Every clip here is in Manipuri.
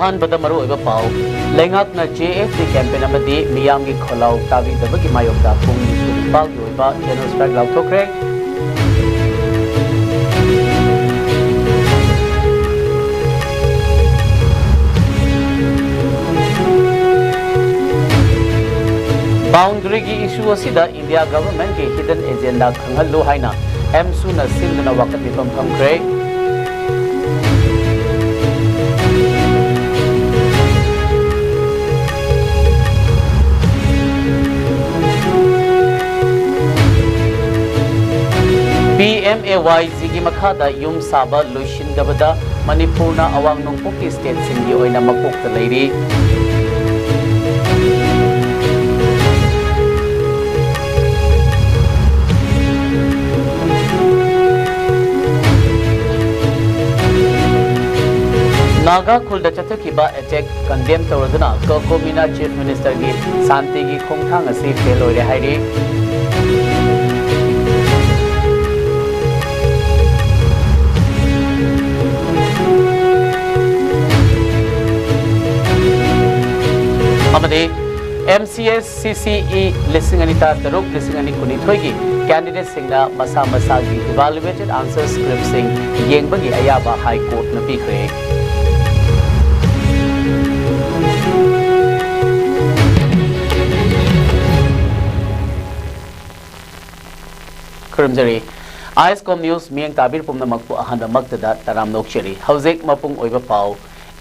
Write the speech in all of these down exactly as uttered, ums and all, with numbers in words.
ꯑꯍꯥꯟꯕꯗ ꯃꯔꯨꯑꯣꯏꯕ ꯄꯥꯎ, ꯂꯩꯉꯥꯛꯅ J F D campaign ꯑꯃꯗꯤ ꯃꯤꯌꯥꯝꯒꯤ ꯈꯣꯜꯂꯥꯎ ꯇꯥꯕꯤꯗꯕꯒꯤ ꯃꯥꯌꯣꯛꯇ ꯄꯨꯡ ꯅꯤꯐꯨ ꯅꯤꯄꯥꯜꯒꯤ ꯑꯣꯏꯕ general strike ꯂꯥꯎꯊꯣꯛꯈ꯭ꯔꯦ꯫ Boundary ꯒꯤ issue ꯑꯁꯤꯗ India government ꯀꯤ hidden agenda ꯈꯪꯍꯜꯂꯨ ꯍꯥꯏꯅ M ꯁꯨꯅ ꯁꯤꯟꯗꯨꯅ ꯋꯥꯀꯠ ꯃꯤꯐꯝ ꯐꯝꯈ꯭ꯔꯦ꯫ P M A Y G ꯒꯤ ꯃꯈꯥꯗ ꯌꯨꯝ ꯁꯥꯕ ꯂꯣꯏꯁꯤꯟꯗꯕꯗ ꯃꯅꯤꯄꯨꯔꯅ ꯑꯋꯥꯡ ꯅꯣꯡꯄꯣꯛꯀꯤ state ꯁꯤꯡꯒꯤ ꯑꯣꯏꯅ ꯃꯀꯣꯛꯇ ꯂꯩꯔꯤ꯫ ꯅꯥꯒꯥ ꯈꯨꯜꯗ ꯆꯠꯊꯈꯤꯕ attack condemn ꯇꯧꯔꯗꯨꯅ ꯀꯣꯀꯣꯃꯤꯅ Chief Minister ꯒꯤ ꯁꯥꯟꯇꯤꯒꯤ ꯈꯣꯡꯊꯥꯡ ꯑꯁꯤ fail ꯑꯣꯏꯔꯦ ꯍꯥꯏꯔꯤ꯫ ꯑꯃꯗꯤ M C S C C E ꯂꯤꯁꯤꯡ ꯑꯅꯤ ꯇꯔꯥꯇꯔꯨꯛ, ꯂꯤꯁꯤꯡ ꯑꯅꯤ ꯀꯨꯟꯅꯤꯊꯣꯏꯒꯤ candidate ꯁꯤꯡꯅ ꯃꯁꯥ ꯃꯁꯥꯒꯤ evaluated answer script ꯁꯤꯡ ꯌꯦꯡꯕꯒꯤ ꯑꯌꯥꯕ High Court ꯅ ꯄꯤꯈ꯭ꯔꯦ꯫ ꯈꯨꯔꯨꯝꯖꯔꯤ꯫ ISCOM News ꯃꯤꯠꯌꯦꯡ ꯇꯥꯕꯤꯔꯤꯕ ꯄꯨꯝꯅꯃꯛꯄꯨ ꯑꯍꯥꯟꯕꯃꯛꯇꯗ ꯇꯔꯥꯝꯅ ꯑꯣꯛꯆꯔꯤ꯫ ꯍꯧꯖꯤꯛ ꯃꯄꯨꯡ ꯑꯣꯏꯕ ꯄꯥꯎ꯫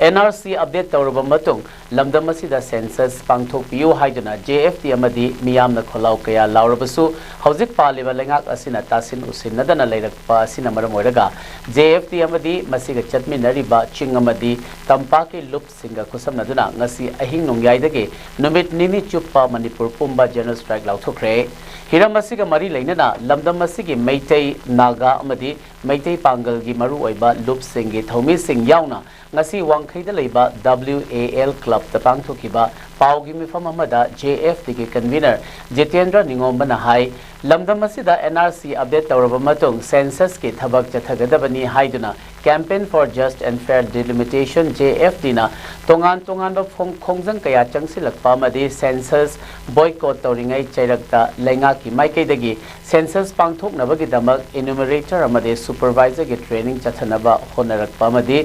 N R C update ꯇꯧꯔꯕ ꯃꯇꯨꯡ ꯂꯝꯗꯝ ꯑꯁꯤꯗ census ꯄꯥꯡꯊꯣꯛꯄꯤꯌꯨ ꯍꯥꯏꯗꯨꯅ J F D ꯑꯃꯗꯤ ꯃꯤꯌꯥꯝꯅ ꯈꯣꯜꯂꯥꯎ ꯀꯌꯥ ꯂꯥꯎꯔꯕꯁꯨ, ꯍꯧꯖꯤꯛ ꯄꯥꯜꯂꯤꯕ ꯂꯩꯉꯥꯛ ꯑꯁꯤꯅ ꯇꯥꯁꯤꯟ ꯎꯁꯤꯟꯅꯗꯅ ꯂꯩꯔꯛꯄ ꯑꯁꯤꯅ ꯃꯔꯝ ꯑꯣꯏꯔꯒ J F D ꯑꯃꯗꯤ ꯃꯁꯤꯒ ꯆꯠꯃꯤꯟꯅꯔꯤꯕ ꯆꯤꯡ ꯑꯃꯗꯤ ꯇꯝꯄꯥꯛꯀꯤ ꯂꯨꯞꯁꯤꯡꯒ ꯈꯨꯠꯁꯝꯅꯗꯨꯅ ꯉꯁꯤ ꯑꯍꯤꯡ ꯅꯣꯡꯌꯥꯏꯗꯒꯤ ꯅꯨꯃꯤꯠ ꯅꯤꯅꯤ ꯆꯨꯞꯄ ꯃꯅꯤꯄꯨꯔ ꯄꯨꯝꯕ general strike ꯂꯥꯎꯊꯣꯛꯈ꯭ꯔꯦ꯫ ꯍꯤꯔꯝ ꯑꯁꯤꯒ ꯃꯔꯤ ꯂꯩꯅꯅ ꯂꯝꯗꯝ ꯑꯁꯤꯒꯤ ꯃꯩꯇꯩ, ꯅꯥꯒꯥ ꯑꯃꯗꯤ ꯃꯩꯇꯩ ꯄꯥꯡꯒꯜꯒꯤ ꯃꯔꯨꯑꯣꯏꯕ ꯂꯨꯞꯁꯤꯡꯒꯤ ꯊꯧꯃꯤꯁꯤꯡ ꯌꯥꯎꯅ ꯉꯁꯤ ꯋꯥꯡꯈꯩꯗ ꯂꯩꯕ W A L clubꯇ ꯄꯥꯡꯊꯣꯛꯈꯤꯕ ꯄꯥꯎꯒꯤ ꯃꯤꯐꯝ ꯑꯃꯗ J F Dꯒꯤ convener ꯖꯤꯇꯦꯟꯗ꯭ꯔ ꯅꯤꯉꯣꯝꯕꯅ ꯍꯥꯏ, ꯂꯝꯗꯝ ꯑꯁꯤꯗ N R C update ꯇꯧꯔꯕ ꯃꯇꯨꯡ censusꯀꯤ ꯊꯕꯛ ꯆꯠꯊꯒꯗꯕꯅꯤ ꯍꯥꯏꯗꯨꯅ Campaign for Just and Fair Delimitation, J F Dꯅ ꯇꯣꯉꯥꯟ ꯇꯣꯉꯥꯟꯕ ꯐꯣꯡ-, ꯈꯣꯡꯖꯪ ꯀꯌꯥ ꯆꯪꯁꯤꯜꯂꯛꯄ ꯑꯃꯗꯤ census boycott ꯇꯧꯔꯤꯉꯩ ꯆꯩꯔꯛꯇ ꯂꯩꯉꯥꯛꯀꯤ ꯃꯥꯏꯀꯩꯗꯒꯤ census ꯄꯥꯡꯊꯣꯛꯅꯕꯒꯤꯗꯃꯛ enumerator ꯑꯃꯗꯤ supervisorꯒꯤ training ꯆꯠꯊꯅꯕ ꯍꯣꯠꯅꯔꯛꯄ ꯑꯃꯗꯤ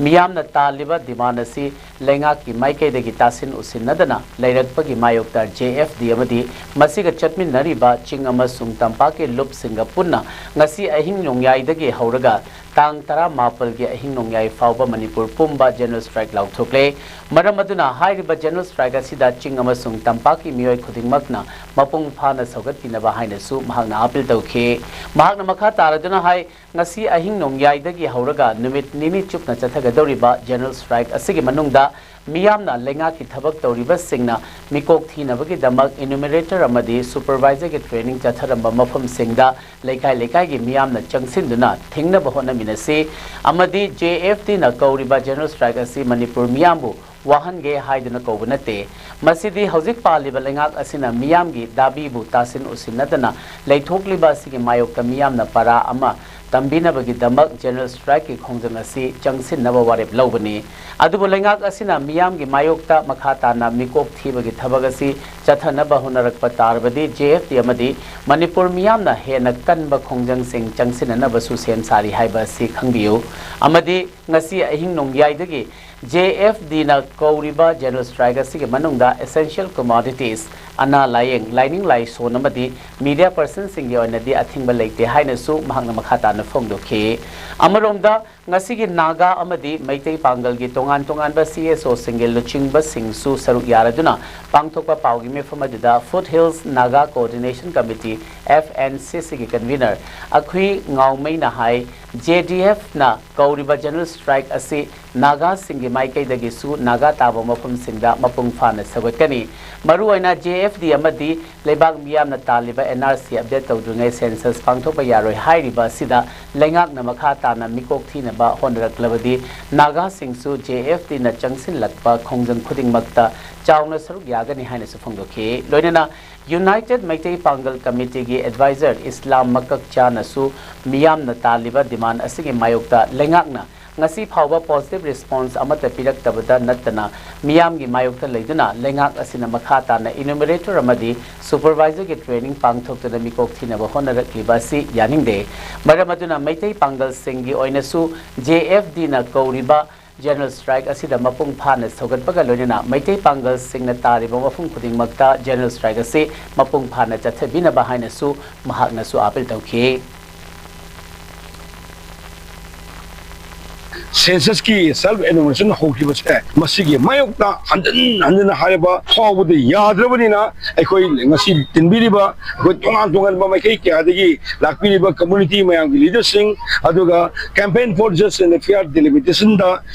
ꯃꯤꯌꯥꯝꯅ ꯇꯥꯜꯂꯤꯕ demand ꯑꯁꯤ ꯂꯩꯉꯥꯛꯀꯤ ꯃꯥꯏꯀꯩꯗꯒꯤ ꯇꯥꯁꯤꯟ ꯎꯁꯤꯟꯅꯗꯅ ꯂꯩꯔꯛꯄꯒꯤ ꯃꯥꯌꯣꯛꯇ J F D ꯑꯃꯗꯤ ꯃꯁꯤꯒ ꯆꯠꯃꯤꯟꯅꯔꯤꯕ ꯆꯤꯡ ꯑꯃꯁꯨꯡ ꯇꯝꯄꯥꯛꯀꯤ ꯂꯨꯞꯁꯤꯡꯒ ꯄꯨꯟꯅ ꯉꯁꯤ ꯑꯍꯤꯡ ꯅꯣꯡꯌꯥꯏꯗꯒꯤ ꯍꯧꯔꯒ ꯇꯥꯡ ꯇꯔꯥꯃꯥꯄꯜꯒꯤ ꯑꯍꯤꯡ ꯅꯣꯡꯌꯥꯏ ꯐꯥꯎꯕ ꯃꯅꯤꯄꯨꯔ ꯄꯨꯝꯕ general strike ꯂꯥꯎꯊꯣꯛꯂꯦ꯫ ꯃꯔꯝ ꯑꯗꯨꯅ ꯍꯥꯏꯔꯤꯕ general strike ꯑꯁꯤꯗ ꯆꯤꯡ ꯑꯃꯁꯨꯡ ꯇꯝꯄꯥꯛꯀꯤ ꯃꯤꯑꯣꯏ ꯈꯨꯗꯤꯡꯃꯛꯅ ꯃꯄꯨꯡ ꯐꯥꯅ ꯁꯧꯒꯠꯄꯤꯅꯕ ꯍꯥꯏꯅꯁꯨ ꯃꯍꯥꯛꯅ appeal ꯇꯧꯈꯤ꯫ ꯃꯍꯥꯛꯅ ꯃꯈꯥ ꯇꯥꯔꯗꯨꯅ ꯍꯥꯏ, ꯉꯁꯤ ꯑꯍꯤꯡ ꯅꯣꯡꯌꯥꯏꯗꯒꯤ ꯍꯧꯔꯒ ꯅꯨꯃꯤꯠ ꯅꯤꯅꯤ ꯆꯨꯞꯅ ꯆꯠꯊꯒꯗꯧꯔꯤꯕ general strike ꯑꯁꯤꯒꯤ ꯃꯅꯨꯡꯗ ꯃꯤꯌꯥꯝꯅ ꯂꯩꯉꯥꯛꯀꯤ ꯊꯕꯛ ꯇꯧꯔꯤꯕꯁꯤꯡꯅ ꯃꯤꯀꯣꯛ ꯊꯤꯅꯕꯒꯤꯗꯃꯛ enumerator ꯑꯃꯗꯤ supervisorꯒꯤ training ꯆꯠꯊꯔꯝꯕ ꯃꯐꯝꯁꯤꯡꯗ ꯂꯩꯀꯥꯏ ꯂꯩꯀꯥꯏꯒꯤ ꯃꯤꯌꯥꯝꯅ ꯆꯪꯁꯤꯟꯗꯨꯅ ꯊꯤꯡꯅꯕ ꯍꯣꯠꯅꯃꯤꯟꯅꯁꯤ ꯑꯃꯗꯤ J F Dꯅ ꯀꯧꯔꯤꯕ general strike ꯑꯁꯤ ꯃꯅꯤꯄꯨꯔ ꯃꯤꯌꯥꯝꯕꯨ ꯋꯥꯍꯟꯒꯦ ꯍꯥꯏꯗꯨꯅ ꯀꯧꯕ ꯅꯠꯇꯦ꯫ ꯃꯁꯤꯗꯤ ꯍꯧꯖꯤꯛ ꯄꯥꯜꯂꯤꯕ ꯂꯩꯉꯥꯛ ꯑꯁꯤꯅ ꯃꯤꯌꯥꯝꯒꯤ ꯗꯥꯕꯤꯕꯨ ꯇꯥꯁꯤꯟ ꯎꯁꯤꯟꯅꯗꯅ ꯂꯩꯊꯣꯛꯂꯤꯕ ꯑꯁꯤꯒꯤ ꯃꯥꯌꯣꯛꯇ ꯃꯤꯌꯥꯝꯅ ꯄꯔꯥ ꯑꯃ ꯇꯝꯕꯤꯅꯕꯒꯤꯗꯃꯛ general strikeꯀꯤ ꯈꯣꯡꯖꯪ ꯑꯁꯤ ꯆꯪꯁꯤꯟꯅꯕ ꯋꯥꯔꯦꯞ ꯂꯧꯕꯅꯤ꯫ ꯑꯗꯨꯕꯨ ꯂꯩꯉꯥꯛ ꯑꯁꯤꯅ ꯃꯤꯌꯥꯝꯒꯤ ꯃꯥꯌꯣꯛꯇ ꯃꯈꯥ ꯇꯥꯅ ꯃꯤꯀꯣꯛ ꯊꯤꯕꯒꯤ ꯊꯕꯛ ꯑꯁꯤ ꯆꯠꯊꯅꯕ ꯍꯣꯠꯅꯔꯛꯄ ꯇꯥꯔꯕꯗꯤ J F D ꯑꯃꯗꯤ ꯃꯅꯤꯄꯨꯔ ꯃꯤꯌꯥꯝꯅ ꯍꯦꯟꯅ ꯀꯟꯕ ꯈꯣꯡꯖꯪꯁꯤꯡ ꯆꯪꯁꯤꯟꯅꯅꯕꯁꯨ ꯁꯦꯝ ꯁꯥꯔꯤ ꯍꯥꯏꯕ ꯑꯁꯤ ꯈꯪꯕꯤꯌꯨ꯫ ꯑꯃꯗꯤ ꯉꯁꯤ ꯑꯍꯤꯡ ꯅꯣꯡꯌꯥꯏꯗꯒꯤ J F Dꯅ ꯀꯧꯔꯤꯕ general strike ꯑꯁꯤꯒꯤ ꯃꯅꯨꯡꯗ essential commodities, ꯑꯅꯥ ꯂꯥꯌꯦꯡ, ꯂꯥꯏꯅꯤꯡ ꯂꯥꯏꯁꯣꯟ ꯑꯃꯗꯤ media personꯁꯤꯡꯒꯤ ꯑꯣꯏꯅꯗꯤ ꯑꯊꯤꯡꯕ ꯂꯩꯇꯦ ꯍꯥꯏꯅꯁꯨ ꯃꯍꯥꯛꯅ ꯃꯈꯥ ꯇꯥꯅ ꯐꯣꯡꯗꯣꯛꯈꯤ꯫ ꯑꯃꯔꯣꯝꯗ ꯉꯁꯤꯒꯤ ꯅꯥꯒꯥ ꯑꯃꯗꯤ ꯃꯩꯇꯩ ꯄꯥꯡꯒꯜꯒꯤ ꯇꯣꯉꯥꯟ ꯇꯣꯉꯥꯟꯕ C S Oꯁꯤꯡꯒꯤ ꯂꯨꯆꯤꯡꯕꯁꯤꯡꯁꯨ ꯁꯔꯨꯛ ꯌꯥꯔꯗꯨꯅ ꯄꯥꯡꯊꯣꯛꯄ ꯄꯥꯎꯒꯤ ꯃꯤꯐꯝ ꯑꯗꯨꯗ Foothills Naga Coordination Committee, F N C Cꯒꯤ convener ꯑꯈꯨꯏ ꯉꯥꯎꯃꯩꯅ ꯍꯥꯏ, ꯖꯦ ꯗꯤ ꯑꯦꯐꯅ ꯀꯧꯔꯤꯕ ꯖꯦꯅꯔꯦꯜ ꯁ꯭ꯇ꯭ꯔꯥꯏꯛ ꯑꯁꯤ ꯅꯥꯒꯥꯁꯤꯡꯒꯤ ꯃꯥꯏꯀꯩꯗꯒꯤꯁꯨ ꯅꯥꯒꯥ ꯇꯥꯕ ꯃꯐꯝꯁꯤꯡꯗ ꯃꯄꯨꯡ ꯐꯥꯅ ꯁꯧꯒꯠꯀꯅꯤ꯫ ꯃꯔꯨꯑꯣꯏꯅ ꯖꯦ ꯑꯦꯐ ꯗꯤ ꯑꯃꯗꯤ ꯂꯩꯕꯥꯛ ꯃꯤꯌꯥꯝꯅ ꯇꯥꯜꯂꯤꯕ ꯑꯦꯟ ꯑꯥꯔ ꯁꯤ ꯑꯞꯗꯦꯠ ꯇꯧꯗ꯭ꯔꯤꯉꯩ ꯁꯦꯟꯁꯁ ꯄꯥꯡꯊꯣꯛꯄ ꯌꯥꯔꯣꯏ ꯍꯥꯏꯔꯤꯕ ꯑꯁꯤꯗ ꯂꯩꯉꯥꯛꯅ ꯃꯈꯥ ꯇꯥꯅ ꯃꯤꯀꯣꯛ ꯊꯤꯅꯕ ꯍꯣꯠꯅꯔꯛꯂꯕꯗꯤ ꯅꯥꯒꯥꯁꯤꯡꯁꯨ ꯖꯦ ꯑꯦꯐ ꯗꯤꯅ ꯆꯪꯁꯤꯜꯂꯛꯄ ꯈꯣꯡꯖꯪ ꯈꯨꯗꯤꯡꯃꯛꯇ ꯆꯥꯎꯅ ꯁꯔꯨꯛ ꯌꯥꯒꯅꯤ ꯍꯥꯏꯅꯁꯨ ꯐꯣꯡꯗꯣꯛꯈꯤ꯫ ꯂꯣꯏꯅꯅ ꯌꯨꯅꯥꯏꯇꯦꯗ ꯃꯩꯇꯩ ꯄꯥꯡꯒꯜ ꯀꯃꯤꯇꯤꯒꯤ ꯑꯦꯗꯚꯥꯏꯖꯔ ꯏꯁꯂꯥꯝ ꯃꯀꯛꯆꯥꯅꯁꯨ ꯃꯤꯌꯥꯝꯅ ꯇꯥꯜꯂꯤꯕ ꯗꯤꯃꯥꯟ ꯑꯁꯤꯒꯤ ꯃꯥꯌꯣꯛꯇ ꯂꯩꯉꯥꯛꯅ ꯉꯁꯤ ꯐꯥꯎꯕ ꯄꯣꯖꯤꯇꯤꯚ ꯔꯦꯁꯄꯣꯟꯁ ꯑꯃꯠꯇ ꯄꯤꯔꯛꯇꯕꯗ ꯅꯠꯇꯅ ꯃꯤꯌꯥꯝꯒꯤ ꯃꯥꯌꯣꯛꯇ ꯂꯩꯗꯨꯅ ꯂꯩꯉꯥꯛ ꯑꯁꯤꯅ ꯃꯈꯥ ꯇꯥꯅ ꯏꯅꯨꯃꯔꯦꯇꯔ ꯑꯃꯗꯤ ꯁꯨꯄꯔꯚꯥꯏꯖꯔꯒꯤ ꯇ꯭ꯔꯦꯅꯤꯡ ꯄꯥꯡꯊꯣꯛꯇꯨꯅ ꯃꯤꯀꯣꯛ ꯊꯤꯅꯕ ꯍꯣꯠꯅꯔꯛꯂꯤꯕ ꯑꯁꯤ ꯌꯥꯅꯤꯡꯗꯦ꯫ ꯃꯔꯝ ꯑꯗꯨꯅ ꯃꯩꯇꯩ ꯄꯥꯡꯒꯜꯁꯤꯡꯒꯤ ꯑꯣꯏꯅꯁꯨ ꯖꯦ ꯑꯦꯐ ꯗꯤꯅ ꯀꯧꯔꯤꯕ ꯖꯦꯅꯔꯦꯜ ꯁ꯭ꯇ꯭ꯔꯥꯏꯛ ꯑꯁꯤꯗ ꯃꯄꯨꯡ ꯐꯥꯅ ꯁꯧꯒꯠꯄꯒ ꯂꯣꯏꯅꯅ ꯃꯩꯇꯩ ꯄꯥꯡꯒꯜꯁꯤꯡꯅ ꯇꯥꯔꯤꯕ ꯃꯐꯝ ꯈꯨꯗꯤꯡꯃꯛꯇ ꯖꯦꯅꯔꯦꯜ ꯁ꯭ꯇ꯭ꯔꯥꯏꯛ ꯑꯁꯤ ꯃꯄꯨꯡ ꯐꯥꯅ ꯆꯠꯊꯕꯤꯅꯕ ꯍꯥꯏꯅꯁꯨ ꯃꯍꯥꯛꯅꯁꯨ ꯑꯥꯄꯤꯜ ꯇꯧꯈꯤ꯫ ꯁꯦꯟꯁꯁꯀꯤ ꯁꯦꯜꯐ ꯑꯦꯅꯨꯃꯔꯦꯁꯟ ꯍꯧꯈꯤꯕꯁꯦ ꯃꯁꯤꯒꯤ ꯃꯥꯌꯣꯛꯇ ꯍꯟꯖꯤꯟ ꯍꯟꯖꯤꯟꯅ ꯍꯥꯏꯔꯕ ꯐꯥꯎꯕꯗ ꯌꯥꯗ꯭ꯔꯕꯅꯤꯅ ꯑꯩꯈꯣꯏ ꯉꯁꯤ ꯇꯤꯟꯕꯤꯔꯤꯕ ꯑꯩꯈꯣꯏ ꯇꯣꯉꯥꯟ ꯇꯣꯉꯥꯟꯕ ꯃꯥꯏꯀꯩ ꯀꯌꯥꯗꯒꯤ ꯂꯥꯛꯄꯤꯔꯤꯕ ꯀꯝꯃ꯭ꯌꯨꯅꯤꯇꯤ ꯃꯌꯥꯝꯒꯤ ꯂꯤꯗꯔꯁꯤꯡ ꯑꯗꯨꯒ ꯀꯦꯝꯄꯦꯟ ꯐꯣꯔ ꯖꯁ ꯑꯦꯟ ꯐꯤꯌꯥꯔ ꯗꯤꯂꯤꯃꯤꯇꯦꯁꯟꯗ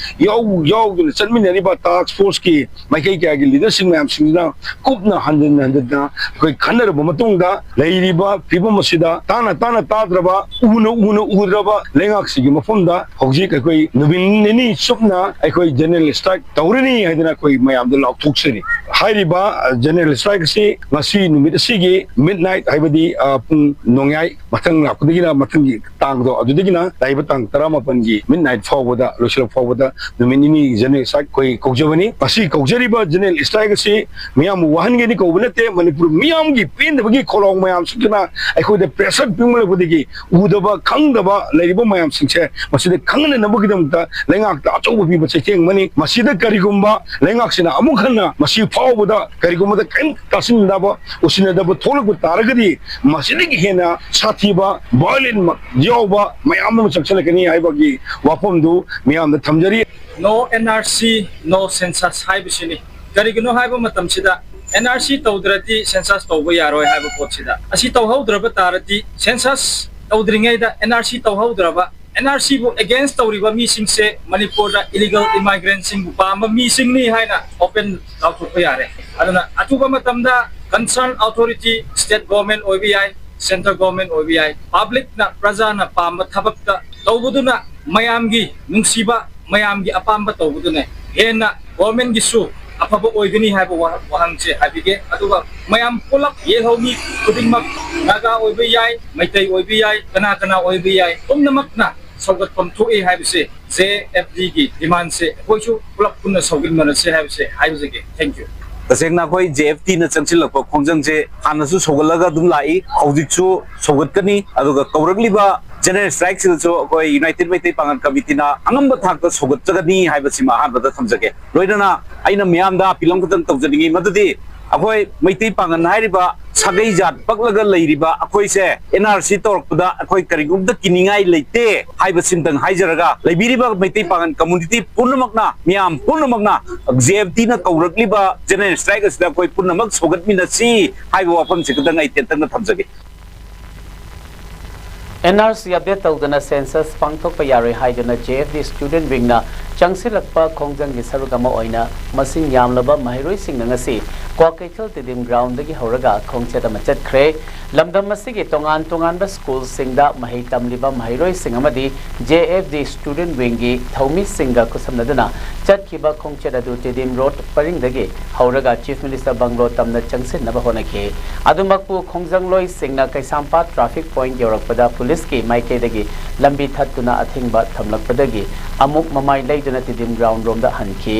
ꯌꯥꯎ ꯌꯥꯎꯗꯨꯅ ꯆꯠꯃꯤꯟꯅꯔꯤꯕ ꯇꯥꯛꯁ ꯐꯣꯔꯁꯀꯤ ꯃꯥꯏꯀꯩ ꯀꯌꯥꯒꯤ ꯂꯤꯗꯔꯁꯤꯡ ꯃꯌꯥꯝꯁꯤꯡꯁꯤꯅ ꯀꯨꯞꯅ ꯍꯟꯖꯤꯟ ꯍꯟꯖꯤꯟꯅ ꯑꯩꯈꯣꯏ ꯈꯟꯅꯔꯕ ꯃꯇꯨꯡꯗ ꯂꯩꯔꯤꯕ ꯐꯤꯕꯝ ꯑꯁꯤꯗ ꯇꯥꯅ ꯇꯥꯅ ꯇꯥꯗ꯭ꯔꯕ ꯎꯅ ꯎꯅ ꯎꯗ꯭ꯔꯕ ꯂꯩꯉꯥꯛꯁꯤꯒꯤ ꯃꯐꯝꯗ ꯍꯧꯖꯤꯛ ꯑꯩꯈꯣꯏ ꯅꯨꯃꯤꯠ ꯅꯤꯅꯤ ꯆꯨꯞꯅ ꯑꯩꯈꯣꯏ ꯖꯦꯅꯔꯦꯜ ꯁ꯭ꯇ꯭ꯔꯥꯏꯛ ꯇꯧꯔꯅꯤ ꯍꯥꯏꯗꯅ ꯑꯩꯈꯣꯏ ꯃꯌꯥꯝꯗ ꯂꯥꯎꯊꯣꯛꯆꯔꯤ꯫ ꯍꯥꯏꯔꯤꯕ ꯖꯦꯅꯔꯦꯜ ꯁ꯭ꯇ꯭ꯔꯥꯏꯛ ꯑꯁꯤ ꯉꯁꯤ ꯅꯨꯃꯤꯠ ꯑꯁꯤꯒꯤ ꯃꯤꯗ ꯅꯥꯏꯠ ꯍꯥꯏꯕꯗꯤ ꯑ, ꯄꯨꯡ ꯅꯣꯡꯌꯥꯏ ꯃꯊꯪ ꯂꯥꯛꯄꯗꯒꯤꯅ ꯃꯊꯪꯒꯤ ꯇꯥꯡꯗꯣ ꯑꯗꯨꯗꯒꯤꯅ ꯂꯥꯛꯏꯕ ꯇꯥꯡ ꯇꯔꯥꯃꯥꯄꯟꯒꯤ ꯃꯤꯗ ꯅꯥꯏꯠ ꯐꯥꯎꯕꯗ ꯂꯣꯏꯁꯤꯜꯂꯛ ꯐꯥꯎꯕꯗ ꯅꯨꯃꯤꯠ ꯅꯤꯅꯤ ꯖꯦꯅꯔꯦꯜ ꯁ꯭ꯇ꯭ꯔꯥꯏꯛ ꯑꯩꯈꯣꯏ ꯀꯧꯖꯕꯅꯤ꯫ ꯃꯁꯤ ꯀꯧꯖꯔꯤꯕ ꯖꯦꯅꯔꯦꯜ ꯁ꯭ꯇ꯭ꯔꯥꯏꯛ ꯑꯁꯤ ꯃꯤꯌꯥꯝꯕꯨ ꯋꯥꯍꯟꯒꯦꯅ ꯀꯧꯕ ꯅꯠꯇꯦ꯫ ꯃꯅꯤꯄꯨꯔ ꯃꯤꯌꯥꯝꯒꯤ ꯄꯦꯟꯗꯕꯒꯤ ꯈꯣꯜꯂꯥꯎ ꯃꯌꯥꯝꯁꯤꯡꯁꯤꯅ ꯑꯩꯈꯣꯏꯗ ꯄ꯭ꯔꯦꯁꯔ ꯄꯤꯃꯜꯂꯛꯄꯗꯒꯤ ꯎꯗꯕ ꯈꯪꯗꯕ ꯂꯩꯔꯤꯕ ꯃꯌꯥꯝꯁꯤꯡꯁꯦ ꯃꯁꯤꯗ ꯈꯪꯍꯟꯅꯅꯕꯒꯤꯗꯃꯛꯇ ꯂꯩꯉꯥꯛꯇ ꯑꯆꯧꯕ ꯄꯤꯕ ꯆꯩꯊꯦꯡ ꯑꯃꯅꯤ꯫ ꯃꯁꯤꯗ ꯀꯔꯤꯒꯨꯝꯕ ꯂꯩꯉꯥꯛꯁꯤꯅ ꯑꯃꯨꯛ ꯍꯟꯅ ꯃꯁꯤ ꯐꯥꯎꯕꯗ ꯀꯔꯤꯒꯨꯝꯕꯗ ꯀꯔꯤꯝ ꯇꯥꯁꯤꯟꯅꯗꯕ ꯎꯁꯤꯟꯅꯗꯕ ꯊꯣꯛꯂꯛꯄ ꯇꯥꯔꯒꯗꯤ ꯃꯁꯤꯗꯒꯤ ꯍꯦꯟꯅ ꯁꯥꯊꯤꯕ ꯚꯥꯏꯑꯣꯂꯦꯟ ꯌꯥꯎꯕ ꯃꯌꯥꯝ ꯑꯃ ꯆꯪꯁꯤꯜꯂꯛꯀꯅꯤ ꯍꯥꯏꯕꯒꯤ ꯋꯥꯐꯝꯗꯨ ꯃꯤꯌꯥꯝꯗ ꯊꯝꯖꯔꯤ꯫ No N R C, no census ꯍꯥꯏꯕꯁꯤꯅꯤ꯫ ꯀꯔꯤꯒꯤꯅꯣ ꯍꯥꯏꯕ ꯃꯇꯝꯁꯤꯗ N R C ꯇꯧꯗ꯭ꯔꯗꯤ ꯁꯦꯟꯁꯁ ꯇꯧꯕ ꯌꯥꯔꯣꯏ ꯍꯥꯏꯕ ꯄꯣꯠꯁꯤꯗ, ꯑꯁꯤ ꯇꯧꯍꯧꯗ꯭ꯔꯕ ꯇꯥꯔꯗꯤ ꯁꯦꯟꯁꯁ ꯇꯧꯗ꯭ꯔꯤꯉꯩꯗ N R C ꯇꯧꯍꯧꯗ꯭ꯔꯕ ꯑꯦꯟ ꯑꯥꯔ ꯁꯤꯕꯨ ꯑꯦꯒꯦꯟꯁ ꯇꯧꯔꯤꯕ ꯃꯤꯁꯤꯡꯁꯦ ꯃꯅꯤꯄꯨꯔꯗ ꯏꯂꯤꯒꯦꯜ ꯏꯃꯥꯏꯒ꯭ꯔꯦꯟꯁꯤꯡꯕꯨ ꯄꯥꯝꯕ ꯃꯤꯁꯤꯡꯅꯤ ꯍꯥꯏꯅ ꯑꯣꯄꯦꯟ ꯂꯥꯎꯊꯣꯛꯄ ꯌꯥꯔꯦ꯫ ꯑꯗꯨꯅ ꯑꯊꯨꯕ ꯃꯇꯝꯗ ꯀꯟꯁꯔꯟ ꯑꯣꯊꯣꯔꯤꯇꯤ, ꯁ꯭ꯇꯦꯠ ꯒꯣꯔꯃꯦꯟ ꯑꯣꯏꯕ ꯌꯥꯏ, ꯁꯦꯟꯇ꯭ꯔꯦꯜ ꯒꯣꯔꯃꯦꯟ ꯑꯣꯏꯕ ꯌꯥꯏ, ꯄꯕ꯭ꯂꯤꯛꯅ, ꯄ꯭ꯔꯖꯥꯅ ꯄꯥꯝꯕ ꯊꯕꯛꯇ ꯇꯧꯕꯗꯨꯅ, ꯃꯌꯥꯝꯒꯤ ꯅꯨꯡꯁꯤꯕ, ꯃꯌꯥꯝꯒꯤ ꯑꯄꯥꯝꯕ ꯇꯧꯕꯗꯨꯅ ꯍꯦꯟꯅ ꯒꯣꯔꯃꯦꯟꯒꯤꯁꯨ ꯑꯐꯕ ꯑꯣꯏꯒꯅꯤ ꯍꯥꯏꯕ ꯋꯥ-, ꯋꯥꯍꯪꯁꯦ ꯍꯥꯏꯕꯤꯒꯦ꯫ ꯑꯗꯨꯒ ꯃꯌꯥꯝ ꯄꯨꯂꯞ, ꯌꯦꯜꯍꯧꯃꯤ ꯈꯨꯗꯤꯡꯃꯛ, ꯅꯥꯒꯥ ꯑꯣꯏꯕ ꯌꯥꯏ, ꯃꯩꯇꯩ ꯑꯣꯏꯕ ꯌꯥꯏ, ꯀꯅꯥ ꯀꯅꯥ ꯑꯣꯏꯕ ꯌꯥꯏ, ꯄꯨꯝꯅꯃꯛꯅ ꯁꯧꯒꯠꯐꯝ ꯊꯣꯛꯏ ꯍꯥꯏꯕꯁꯦ, ꯖꯦ ꯑꯦꯐ ꯗꯤꯒꯤ ꯗꯤꯃꯥꯟꯁꯦ ꯑꯩꯈꯣꯏꯁꯨ ꯄꯨꯂꯞ ꯄꯨꯟꯅ ꯁꯧꯒꯠꯃꯤꯟꯅꯁꯦ ꯍꯥꯏꯕꯁꯦ ꯍꯥꯏꯖꯒꯦ꯫ Thank you꯫ ꯇꯁꯦꯡꯅ ꯑꯩꯈꯣꯏ ꯖꯦ ꯑꯦꯐ ꯗꯤꯅ ꯆꯪꯁꯤꯜꯂꯛꯄ ꯈꯣꯡꯖꯪꯁꯦ ꯍꯥꯟꯅꯁꯨ ꯁꯧꯒꯠꯂꯒ ꯑꯗꯨꯝ ꯂꯥꯛꯏ, ꯍꯧꯖꯤꯛꯁꯨ ꯁꯧꯒꯠꯀꯅꯤ꯫ ꯑꯗꯨꯒ ꯀꯧꯔꯛꯂꯤꯕ ꯖꯦꯅꯔꯦꯜ ꯁ꯭ꯇ꯭ꯔꯥꯏꯛꯁꯤꯗꯁꯨ ꯑꯩꯈꯣꯏ ꯌꯨꯅꯥꯏꯇꯦꯗ ꯃꯩꯇꯩ ꯄꯥꯡꯒꯜ ꯀꯃꯤꯇꯤꯅ ꯑꯉꯝꯕ ꯊꯥꯛꯇ ꯁꯧꯒꯠꯆꯒꯅꯤ ꯍꯥꯏꯕꯁꯤꯃ ꯑꯍꯥꯟꯕꯗ ꯊꯝꯖꯒꯦ꯫ ꯂꯣꯏꯅꯅ ꯑꯩꯅ ꯃꯤꯌꯥꯝꯗ ꯑꯄꯤꯜ ꯑꯃꯈꯛꯇꯪ ꯇꯧꯖꯅꯤꯡꯉꯤ, ꯃꯗꯨꯗꯤ ꯑꯩꯈꯣꯏ ꯃꯩꯇꯩ ꯄꯥꯡꯒꯜ ꯍꯥꯏꯔꯤꯕ ꯁꯥꯒꯩ ꯖꯥꯠ ꯄꯛꯂꯒ ꯂꯩꯔꯤꯕ ꯑꯩꯈꯣꯏꯁꯦ ꯑꯦꯟ ꯑꯥꯔ ꯁꯤ ꯇꯧꯔꯛꯄꯗ ꯑꯩꯈꯣꯏ ꯀꯔꯤꯒꯨꯝꯕꯗ ꯀꯤꯅꯤꯡꯉꯥꯏ ꯂꯩꯇꯦ ꯍꯥꯏꯕꯁꯤꯝꯇꯪ ꯍꯥꯏꯖꯔꯒ, ꯂꯩꯕꯤꯔꯤꯕ ꯃꯩꯇꯩ ꯄꯥꯡꯒꯜ ꯀꯝꯃꯨꯅꯤꯇꯤ ꯄꯨꯝꯅꯃꯛꯅ, ꯃꯤꯌꯥꯝ ꯄꯨꯝꯅꯃꯛꯅ ꯖꯦ ꯑꯦꯐ ꯗꯤꯅ ꯀꯧꯔꯛꯂꯤꯕ ꯖꯦꯅꯔꯦꯜ ꯁ꯭ꯇ꯭ꯔꯥꯏꯛ ꯑꯁꯤꯗ ꯑꯩꯈꯣꯏ ꯄꯨꯝꯅꯃꯛ ꯁꯧꯒꯠꯃꯤꯟꯅꯁꯤ ꯍꯥꯏꯕ ꯋꯥꯐꯝꯁꯤ ꯈꯛꯇꯪ ꯑꯩ ꯇꯦꯟꯇꯛꯅ ꯊꯝꯖꯒꯦ꯫ ꯑꯦꯟ ꯑꯥꯔ ꯁꯤ ꯑꯞꯗꯦꯠ ꯇꯧꯗꯅ ꯁꯦꯟꯁꯁ ꯄꯥꯡꯊꯣꯛꯄ ꯌꯥꯔꯣꯏ ꯍꯥꯏꯗꯨꯅ ꯖꯦ ꯑꯦꯐ ꯗꯤ ꯁ꯭ꯇꯨꯗꯦꯟꯠ ꯋꯤꯡꯅ ꯆꯪꯁꯤꯜꯂꯛꯄ ꯈꯣꯡꯖꯪꯒꯤ ꯁꯔꯨꯛ ꯑꯃ ꯑꯣꯏꯅ ꯃꯁꯤꯡ ꯌꯥꯝꯂꯕ ꯃꯍꯩꯔꯣꯏꯁꯤꯡꯅ ꯉꯁꯤ ꯀ꯭ꯋꯥꯀꯩꯊꯦꯜ ꯇꯤꯗꯤꯝ ꯒ꯭ꯔꯥꯎꯟꯗꯒꯤ ꯍꯧꯔꯒ ꯈꯣꯡꯆꯠ ꯑꯃ ꯆꯠꯈ꯭ꯔꯦ꯫ ꯂꯝꯗꯝ ꯑꯁꯤꯒꯤ ꯇꯣꯉꯥꯟ ꯇꯣꯉꯥꯟꯕ ꯁ꯭ꯀꯨꯜꯁꯤꯡꯗ ꯃꯍꯩ ꯇꯝꯂꯤꯕ ꯃꯍꯩꯔꯣꯏꯁꯤꯡ ꯑꯃꯗꯤ ꯖꯦ ꯑꯦꯐ ꯗꯤ ꯁ꯭ꯇꯨꯗꯦꯟꯠ ꯋꯤꯡꯒꯤ ꯊꯧꯃꯤꯁꯤꯡꯒ ꯈꯨꯠꯁꯝꯅꯗꯨꯅ ꯆꯠꯈꯤꯕ ꯈꯣꯡꯆꯠ ꯑꯗꯨ ꯇꯤꯗꯤꯝ ꯔꯣꯗ ꯄꯔꯤꯡꯗꯒꯤ ꯍꯧꯔꯒ ꯆꯤꯐ ꯃꯤꯅꯤꯁꯇꯔ ꯕꯪꯒ꯭ꯂꯣ ꯇꯝꯅ ꯆꯪꯁꯤꯟꯅꯕ ꯍꯣꯠꯅꯈꯤ꯫ ꯑꯗꯨꯃꯛꯄꯨ ꯈꯣꯡꯖꯪꯂꯣꯏꯁꯤꯡꯅ ꯀꯩꯁꯥꯝꯄꯥꯠ ꯇ꯭ꯔꯥꯐꯤꯛ ꯄꯣꯏꯟꯠ ꯌꯧꯔꯛꯄꯗ ꯄꯨꯂꯤꯁꯀꯤ ꯃꯥꯏꯀꯩꯗꯒꯤ ꯂꯝꯕꯤ ꯊꯠꯇꯨꯅ ꯑꯊꯤꯡꯕ ꯊꯝꯂꯛꯄꯗꯒꯤ ꯑꯃꯨꯛ ꯃꯃꯥꯏ ꯂꯩꯗꯨꯅ ꯇꯤꯗꯤꯝ ꯒ꯭ꯔꯥꯎꯟ ꯔꯣꯝꯗ ꯍꯟꯈꯤ꯫